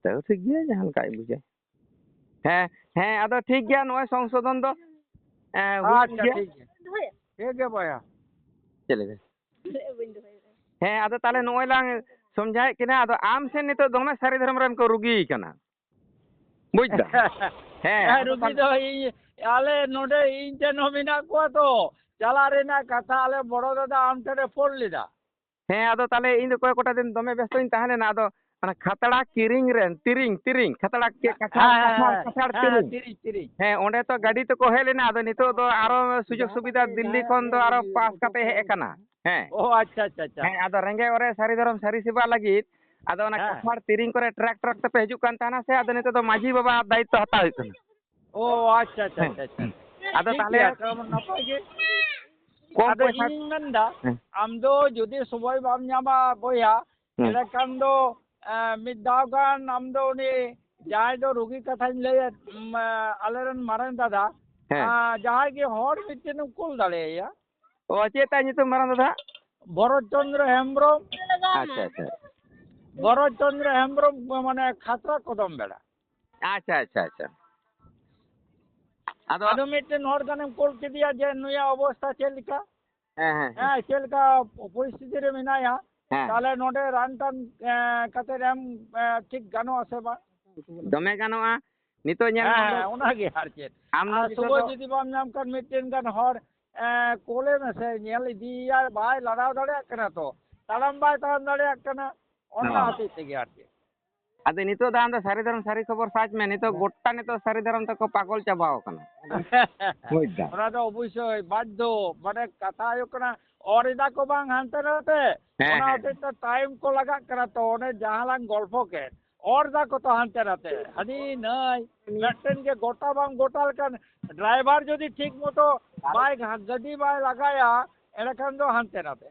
ᱛᱟᱹᱣ ᱴᱷᱤᱠ ᱜᱮᱭᱟ, ᱡᱟᱦᱟᱸ ᱞᱮᱠᱟ ᱟᱡ ᱵᱩᱡᱟ᱾ ᱦᱮᱸ, ᱦᱮᱸ, ᱟᱫᱚ ᱴᱷᱤᱠ ᱜᱮᱭᱟ, ᱱᱚᱜᱼᱚᱭ ᱥᱚᱝᱥᱳᱫᱷᱚᱱ ᱫᱚ, ᱮᱸ, ᱦᱩᱭᱩᱜ ᱟᱪᱪᱷᱟ, ᱜᱮᱭᱟ᱾ ᱴᱷᱤᱠ ᱜᱮᱭᱟ᱾ ᱴᱷᱤᱠ ᱜᱮᱭᱟ ᱵᱚᱭᱦᱟ᱾ ᱪᱮᱫ ᱞᱟᱹᱭ ᱫᱟ? ᱦᱮᱸ, ᱟᱫᱚ ᱛᱟᱦᱞᱮ ᱱᱚᱜᱼᱚᱭ ᱞᱟᱝ ᱥᱚᱢᱡᱷᱟᱣᱮᱫ ᱠᱤᱱᱟ, ᱟᱫᱚ ᱟᱢ ᱥᱮ ᱱᱤᱛᱚᱜ ᱫᱚᱢᱮ ᱥᱟᱹᱨᱤ ᱫᱷᱚᱨᱚᱢ ᱨᱮᱱ ᱠᱚ ᱨᱩᱜᱤ ᱠᱟᱱᱟ᱾ ᱵᱩᱡᱽ ᱫᱟᱢ? ᱦᱮᱸ, ᱦᱮᱸ, ᱟᱫᱚ ᱨᱩᱜᱤ ᱛᱟᱦᱞᱮ ᱫᱚ ᱤᱧ, ᱟᱞᱮ ᱱᱚᱰᱮ ᱤᱧ ᱴᱷᱮᱱ ᱦᱚᱸ ᱢᱮᱱᱟᱜ ᱠᱚᱣᱟ ᱛᱚ᱾ ᱪᱟᱞᱟᱜ ᱨᱮᱱᱟᱜ ᱠᱟᱛᱷᱟ, ᱟᱞᱮ ᱵᱚᱲᱚ ᱫᱟᱫᱟ ᱟᱢ ᱴᱷᱮᱱ ᱮ ᱯᱷᱳᱱ ᱞᱮᱫᱟ᱾ ᱦᱮᱸ, ᱟᱫᱚ ᱛᱟᱦᱞᱮ ᱤᱧ ᱫᱚ ᱠᱚᱭᱮᱠ ᱠᱚᱴᱟ ᱫᱤᱱ ᱫᱚᱢᱮ ᱵᱮᱥᱛᱚᱧ ᱛᱟᱦᱮᱸ ᱞᱮᱱᱟ, ᱟᱫᱚ ᱚᱱᱟ ᱠᱷᱟᱛᱲᱟ ᱠᱤᱨᱤᱧ ᱨᱮᱱ, ᱛᱤᱨᱤᱧ, ᱛᱤᱨᱤᱧ, ᱠᱷᱟᱛᱲᱟ ᱠᱮ-, ᱦᱮᱸ, ᱠᱟᱪᱷᱟᱲ, ᱦᱮᱸ, ᱠᱟᱪᱷᱟᱲ, ᱦᱮᱸ, ᱠᱟᱪᱷᱟᱲ ᱦᱮᱸ, ᱛᱤᱨᱤᱧ᱾ ᱛᱤᱨᱤᱧ, ᱛᱤᱨᱤᱧ᱾ ᱦᱮᱸ, ᱚᱸᱰᱮ ᱛᱚ ᱜᱟᱹᱰᱤ ᱛᱮᱠᱚ ᱦᱮᱡ ᱞᱮᱱᱟ, ᱟᱫᱚ ᱱᱤᱛᱚᱜ ᱫᱚ ᱟᱨᱚ ᱥᱩᱡᱳᱜᱽ ᱥᱩᱵᱤᱫᱷᱟ ᱫᱤᱞᱞᱤ ᱠᱷᱚᱱ ᱫᱚ ᱟᱨᱚ ᱯᱟᱥ ᱠᱟᱛᱮ ᱦᱮᱡ ᱟᱠᱟᱱᱟ᱾ ᱦᱮᱸ᱾ ᱚ, ᱟᱪᱪᱷᱟ, ᱟᱪᱪᱷᱟ, ᱟᱪᱪᱷᱟ, ᱦᱮᱸ, ᱟᱪᱪᱷᱟ᱾ ᱟᱫᱚ ᱨᱮᱸᱜᱮᱡ ᱚᱨᱮᱡ ᱥᱟᱹᱨᱤ ᱫᱷᱚᱨᱚᱢ ᱥᱟᱹᱨᱤ ᱥᱮᱵᱟ ᱞᱟᱹᱜᱤᱫ, ᱟᱫᱚ ᱚᱱᱟ ᱦᱮᱸ᱾ ᱠᱟᱪᱷᱟᱲ ᱛᱤᱨᱤᱧ ᱠᱚᱨᱮ ᱴᱨᱟᱠ ᱴᱨᱟᱠ ᱛᱮᱯᱮ ᱦᱤᱡᱩᱜ ᱠᱟᱱ ᱛᱟᱦᱮᱱᱟ ᱥᱮ, ᱟᱫᱚ ᱱᱤᱛᱚᱜ ᱫᱚ ᱢᱟᱹᱡᱷᱤ ᱵᱟᱵᱟ ᱫᱟᱭᱤᱛᱛᱚ ᱦᱟᱛᱟᱣ ᱦᱩᱭᱩᱜ ᱠᱟᱱᱟ? ᱚ, ᱟᱪᱪᱷᱟ, ᱟᱪᱪᱷᱟ, ᱦᱮᱸ, ᱟᱪᱪᱷᱟ, ᱟᱪᱪᱷᱟ᱾ ᱦᱮᱸ᱾ ᱟᱫᱚ ᱴᱷᱤᱠ ᱛᱟᱦᱞᱮ ᱜᱮᱭᱟ, ᱛᱚ ᱱᱟᱯᱟᱭ ᱜᱮ᱾ ᱠᱚᱢ ᱟᱫᱚ ᱯᱚᱭᱥᱟ ᱤᱧᱤᱧ ᱢᱮᱱᱫᱟ, ᱦᱮᱸ᱾ ᱟᱢ ᱫᱚ ᱡᱩᱫᱤ ᱥᱚᱢᱚᱭ ᱵᱟᱢ ᱧᱟᱢᱟ ᱵᱚᱭᱦᱟ, ᱦᱮᱸ᱾ ᱮᱸᱰᱮᱠᱷᱟᱱ ᱫᱚ, ᱮᱸ, ᱢᱤᱫ ᱫᱷᱟᱣ ᱜᱟᱱ ᱟᱢ ᱫᱚ ᱩᱱᱤ ᱡᱟᱦᱟᱸᱭ ᱫᱚ ᱨᱩᱜᱤ ᱠᱟᱛᱷᱟᱧ ᱞᱟᱹᱭᱮᱫ, ᱩᱢ, ᱟᱞᱮᱨᱮᱱ ᱢᱟᱨᱮᱱ ᱫᱟᱫᱟ, ᱦᱮᱸ᱾ ᱟᱸ, ᱡᱟᱦᱟᱸᱭ ᱜᱮ ᱦᱚᱲ ᱢᱤᱫᱴᱮᱱ ᱮᱢ ᱠᱩᱞ ᱫᱟᱲᱮᱭᱟᱭᱟ᱾ ᱚ, ᱪᱮᱫ ᱛᱟᱭ ᱧᱩᱛᱩᱢ ᱢᱟᱨᱟᱝ ᱫᱟᱫᱟ? ᱵᱷᱚᱨᱚᱛ ᱪᱚᱱᱫᱨᱚ ᱦᱮᱢᱵᱨᱚᱢ᱾ ᱟᱪᱪᱷᱟ, ᱟᱪᱪᱷᱟ᱾ ᱵᱷᱚᱨᱚᱛ ᱪᱚᱱᱫᱨᱚ ᱦᱮᱢᱵᱨᱚᱢ, ᱢᱟᱱᱮ ᱠᱷᱟᱛᱲᱟ ᱠᱚᱫᱚᱢ ᱵᱮᱲᱟ᱾ ᱟᱪᱪᱷᱟ, ᱟᱪᱪᱷᱟ, ᱟᱪᱪᱷᱟ᱾ ᱟᱫᱚ ᱟᱫᱚ ᱢᱤᱫᱴᱮᱱ ᱦᱚᱲ ᱜᱟᱱᱮᱢ ᱠᱩᱞ ᱠᱮᱫᱮᱭᱟ ᱡᱮ ᱱᱩᱭᱟᱜ ᱚᱵᱚᱥᱛᱟ ᱪᱮᱫ ᱞᱮᱠᱟ? ᱦᱮᱸ, ᱦᱮᱸ, ᱦᱮᱸ᱾ ᱦᱮᱸ, ᱪᱮᱫ ᱞᱮᱠᱟ ᱯᱚᱨᱤᱥᱛᱷᱤᱛᱤ ᱨᱮ ᱢᱮᱱᱟᱭᱟ? ᱦᱮᱸ᱾ ᱛᱟᱦᱞᱮ ᱱᱚᱰᱮ ᱨᱟᱱ ᱴᱟᱱ, ᱮᱸ, ᱠᱟᱛᱮ ᱮᱢ, ᱮᱸ, ᱴᱷᱤᱠ ᱜᱟᱱᱚᱜᱼᱟ ᱥᱮ ᱵᱟᱝ? ᱫᱚᱢᱮ ᱜᱟᱱᱚᱜᱼᱟ᱾ ᱱᱤᱛᱚᱜ ᱧᱮᱞ ᱦᱮᱸ, ᱢᱮ ᱦᱮᱸ, ᱚᱱᱟᱜᱮ ᱟᱨ ᱪᱮᱫ᱾ ᱟᱢ ᱫᱚ ᱟᱨ ᱱᱤᱛᱚᱜ ᱥᱚᱢᱚᱭ ᱫᱚ ᱡᱩᱫᱤ ᱵᱟᱢ ᱧᱟᱢ ᱠᱷᱟᱱ ᱢᱤᱫᱴᱮᱱ ᱜᱟᱱ ᱦᱚᱲ, ᱮᱸ, ᱠᱳᱞᱮ ᱢᱮᱥᱮ, ᱧᱮᱞ ᱤᱫᱤᱭᱮᱭᱟ, ᱵᱟᱭ ᱞᱟᱲᱟᱣ ᱫᱟᱲᱮᱭᱟᱜ ᱠᱟᱱᱟ ᱛᱚ, ᱛᱟᱲᱟᱢ ᱵᱟᱭ ᱛᱟᱲᱟᱢ ᱫᱟᱲᱮᱭᱟᱜ ᱠᱟᱱᱟ, ᱚᱱᱟ ᱦᱚᱸ᱾ ᱦᱚᱛᱮᱡ ᱛᱮᱜᱮ ᱟᱨ ᱪᱮᱫ᱾ ᱟᱫᱚ ᱱᱤᱛᱚᱜ ᱫᱚ ᱟᱢ ᱫᱚ ᱥᱟᱹᱨᱤ ᱫᱷᱚᱨᱚᱢ ᱥᱟᱹᱨᱤ ᱠᱷᱚᱵᱚᱨ ᱥᱟᱪ ᱢᱮ, ᱱᱤᱛᱚᱜ ᱦᱮᱸ᱾ ᱜᱚᱴᱟ ᱱᱤᱛᱚᱜ ᱥᱟᱹᱨᱤ ᱫᱷᱚᱨᱚᱢ ᱛᱮᱠᱚ ᱯᱟᱜᱚᱞ ᱪᱟᱵᱟᱣ ᱠᱟᱱᱟ᱾ ᱵᱩᱡᱽ ᱫᱟᱢ? ᱚᱱᱟ ᱫᱚ ᱚᱵᱚᱥᱥᱳᱭ ᱵᱟᱫᱽᱫᱷᱚ, ᱢᱟᱱᱮ ᱠᱟᱛᱷᱟ ᱦᱩᱭᱩᱜ ᱠᱟᱱᱟ, ᱚᱨ ᱮᱫᱟ ᱠᱚ ᱵᱟᱝ ᱦᱟᱱᱛᱮ ᱱᱟᱛᱮ, ᱦᱮᱸ, ᱚᱱᱟ ᱦᱮᱸ᱾ ᱦᱚᱛᱮᱡ ᱛᱮ ᱴᱟᱭᱤᱢ ᱠᱚ ᱞᱟᱜᱟᱜ ᱠᱟᱱᱟ ᱛᱚ, ᱚᱱᱮ ᱡᱟᱦᱟᱸ ᱞᱟᱝ ᱜᱚᱞᱯᱷᱚ ᱠᱮᱫ, ᱚᱨ ᱫᱟ ᱠᱚ ᱛᱚ ᱦᱟᱱᱛᱮ ᱱᱟᱛᱮ, ᱦᱟᱹᱱᱤ ᱱᱟᱹᱭ, ᱢᱤᱫᱴᱮᱱ ᱜᱮ ᱜᱚᱴᱟ ᱵᱟᱝ ᱜᱚᱴᱟ ᱞᱮᱠᱟᱱ, ᱰᱨᱟᱭᱵᱷᱟᱨ ᱡᱩᱫᱤ ᱴᱷᱤᱠ ᱢᱚᱛᱚ ᱵᱟᱭ ᱜᱟ-, ᱜᱟᱹᱰᱤ ᱵᱟᱭ ᱞᱟᱜᱟᱭᱟ, ᱮᱸᱰᱮᱠᱷᱟᱱ ᱫᱚ ᱦᱟᱱᱛᱮ ᱱᱟᱛᱮ᱾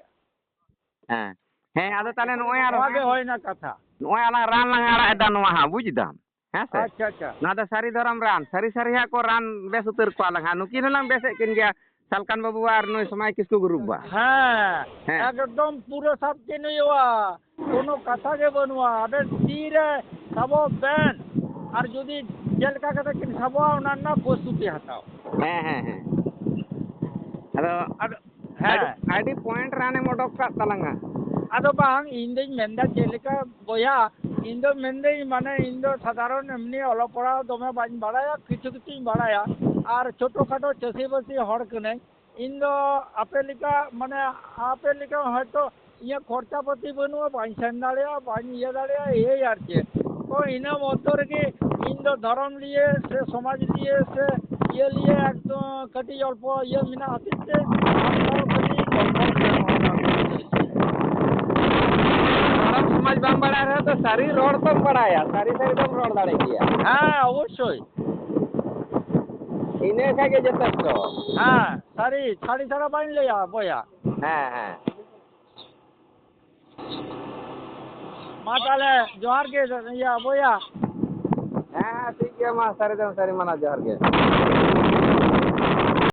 ᱦᱮᱸ᱾ ᱦᱮᱸ, ᱟᱫᱚ ᱛᱟᱦᱞᱮ ᱱᱚᱜᱼᱚᱭ ᱟᱨ ᱱᱚᱣᱟ ᱜᱮ ᱦᱩᱭᱱᱟ ᱠᱟᱛᱷᱟ᱾ ᱱᱚᱜᱼᱚᱭ ᱟᱞᱟᱝ ᱨᱟᱱ ᱞᱟᱝ ᱟᱲᱟᱜ ᱮᱫᱟ ᱱᱚᱣᱟ ᱦᱟᱸᱜ, ᱵᱩᱡᱽ ᱫᱟᱢ? ᱦᱮᱸ ᱥᱮ? ᱟᱪᱪᱷᱟ, ᱟᱪᱪᱷᱟ᱾ ᱱᱚᱣᱟ ᱫᱚ ᱥᱟᱹᱨᱤ ᱫᱷᱚᱨᱚᱢ ᱨᱟᱱ, ᱥᱟᱹᱨᱤ ᱥᱟᱹᱨᱤ ᱦᱟᱸᱜ ᱠᱚ ᱨᱟᱱ ᱵᱮᱥ ᱩᱛᱟᱹᱨ ᱠᱚᱣᱟ ᱞᱟᱝ ᱦᱟᱸᱜ᱾ ᱱᱩᱠᱤᱱ ᱦᱚᱸᱞᱟᱝ ᱵᱮᱥᱮᱫ ᱠᱤᱱ ᱜᱮᱭᱟ, ᱥᱟᱞᱠᱷᱟᱱ ᱵᱟᱹᱵᱩ ᱟᱨ ᱱᱩᱭ ᱥᱚᱢᱟᱭ ᱠᱤᱥᱠᱩ ᱜᱩᱨᱩᱯ ᱵᱟ᱾ ᱦᱮᱸ, ᱦᱮᱸ᱾ ᱮᱠᱫᱚᱢ ᱯᱩᱨᱟᱹ ᱥᱟᱵ ᱠᱤᱱ ᱦᱩᱭᱩᱜᱼᱟ, ᱠᱳᱱᱳ ᱠᱟᱛᱷᱟ ᱜᱮ ᱵᱟᱹᱱᱩᱜᱼᱟ᱾ ᱟᱵᱮᱱ ᱛᱤᱨᱮ ᱥᱟᱵᱚᱜ ᱵᱮᱱ, ᱟᱨ ᱡᱩᱫᱤ ᱪᱮᱫ ᱞᱮᱠᱟ ᱠᱟᱛᱮ ᱠᱤᱱ ᱥᱟᱵᱚᱜᱼᱟ, ᱚᱱᱟ ᱨᱮᱱᱟᱜ ᱯᱨᱚᱥᱛᱩᱛᱤ ᱦᱟᱛᱟᱣ᱾ ᱦᱮᱸ, ᱦᱮᱸ, ᱦᱮᱸ᱾ ᱟᱫᱚ ᱟᱫᱚ, ᱟᱹᱰᱤ, ᱦᱮᱸ᱾ ᱟᱹᱰᱤ point ᱨᱟᱱᱮᱢ ᱚᱰᱚᱠ ᱠᱟᱜ ᱛᱟᱞᱟᱝᱟ᱾ ᱟᱫᱚ ᱵᱟᱝ, ᱤᱧ ᱫᱚᱧ ᱢᱮᱱᱫᱟ ᱪᱮᱫ ᱞᱮᱠᱟ ᱵᱚᱭᱦᱟ, ᱤᱧ ᱫᱚ ᱢᱮᱱᱫᱟᱹᱧ ᱢᱟᱱᱮ ᱤᱧ ᱫᱚ ᱥᱟᱫᱷᱟᱨᱚᱱ ᱮᱢᱱᱤ ᱚᱞᱚᱜ ᱯᱟᱲᱦᱟᱣ ᱫᱚᱢᱮ ᱵᱟᱹᱧ ᱵᱟᱲᱟᱭᱟ, ᱠᱤᱪᱷᱩ ᱠᱤᱪᱷᱩᱧ ᱵᱟᱲᱟᱭᱟ᱾ ᱟᱨ ᱪᱷᱳᱴᱳ ᱠᱷᱟᱴᱳ ᱪᱟᱹᱥᱤ ᱵᱟᱹᱥᱤ ᱦᱚᱲ ᱠᱟᱹᱱᱟᱹᱧ᱾ ᱤᱧ ᱫᱚ ᱟᱯᱮ ᱞᱮᱠᱟ, ᱢᱟᱱᱮ ᱟᱯᱮ ᱞᱮᱠᱟ ᱦᱚᱭᱛᱳ ᱤᱧᱟᱹᱜ ᱠᱷᱚᱨᱪᱟ ᱯᱟᱹᱛᱤ ᱵᱟᱹᱱᱩᱜᱼᱟ, ᱵᱟᱹᱧ ᱥᱮᱱ ᱫᱟᱲᱮᱭᱟᱜᱼᱟ, ᱵᱟᱹᱧ ᱤᱭᱟᱹ ᱫᱟᱲᱮᱭᱟᱜᱼᱟ, ᱮᱭ ᱟᱨ ᱪᱮᱫ᱾ ᱛᱚ ᱤᱱᱟᱹ ᱢᱚᱫᱽᱫᱷᱚ ᱨᱮᱜᱮ ᱤᱧ ᱫᱚ ᱫᱷᱚᱨᱚᱢ ᱞᱤᱭᱮ ᱥᱮ ᱥᱚᱢᱟᱡᱽ ᱞᱤᱭᱮ ᱥᱮ ᱤᱭᱟᱹ ᱞᱤᱭᱮ ᱮᱠᱫᱚᱢ ᱠᱟᱹᱴᱤᱡ ᱚᱞᱯᱚ ᱤᱭᱟᱹ ᱢᱮᱱᱟᱜ ᱦᱚᱛᱮᱡ ᱛᱮ ᱟᱢ ᱥᱟᱶ ᱠᱟᱹᱴᱤᱡ ᱜᱚᱞᱯᱚ ᱨᱮᱱᱟᱜ ᱱᱚᱣᱟ ᱫᱚ᱾ ᱫᱷᱚᱨᱚᱢ ᱥᱚᱢᱟᱡᱽ ᱵᱟᱢ ᱵᱟᱲᱟᱭ ᱨᱮᱦᱚᱸ ᱛᱚ ᱥᱟᱹᱨᱤ ᱨᱚᱲ ᱫᱚᱢ ᱵᱟᱲᱟᱭᱟ, ᱥᱟᱹᱨᱤ ᱥᱟᱹᱨᱤ ᱫᱚᱢ ᱨᱚᱲ ᱫᱟᱲᱮ ᱜᱮᱭᱟ᱾ ᱦᱮᱸ, ᱚᱵᱚᱥᱥᱳᱭ᱾ ᱤᱱᱟᱹ ᱠᱷᱟᱡ ᱜᱮ ᱡᱚᱛᱷᱮᱥᱴᱚ᱾ ᱦᱮᱸ, ᱥᱟᱹᱨᱤ, ᱥᱟᱹᱨᱤ ᱪᱷᱟᱲᱟ ᱵᱟᱹᱧ ᱞᱟᱹᱭᱟ ᱵᱚᱭᱦᱟ᱾ ᱦᱮᱸ, ᱦᱮᱸ᱾ ᱢᱟ ᱛᱟᱦᱞᱮ, ᱡᱚᱦᱟᱨ ᱜᱮ, ᱤᱭᱟᱹ, ᱵᱚᱭᱦᱟ᱾ ᱦᱮᱸ, ᱦᱮᱸ, ᱴᱷᱤᱠ ᱜᱮᱭᱟ, ᱢᱟ, ᱥᱟᱹᱨᱤ ᱫᱚ ᱥᱟᱹᱨᱤ, ᱢᱟᱱᱟ ᱡᱚᱦᱟᱨ ᱜᱮ᱾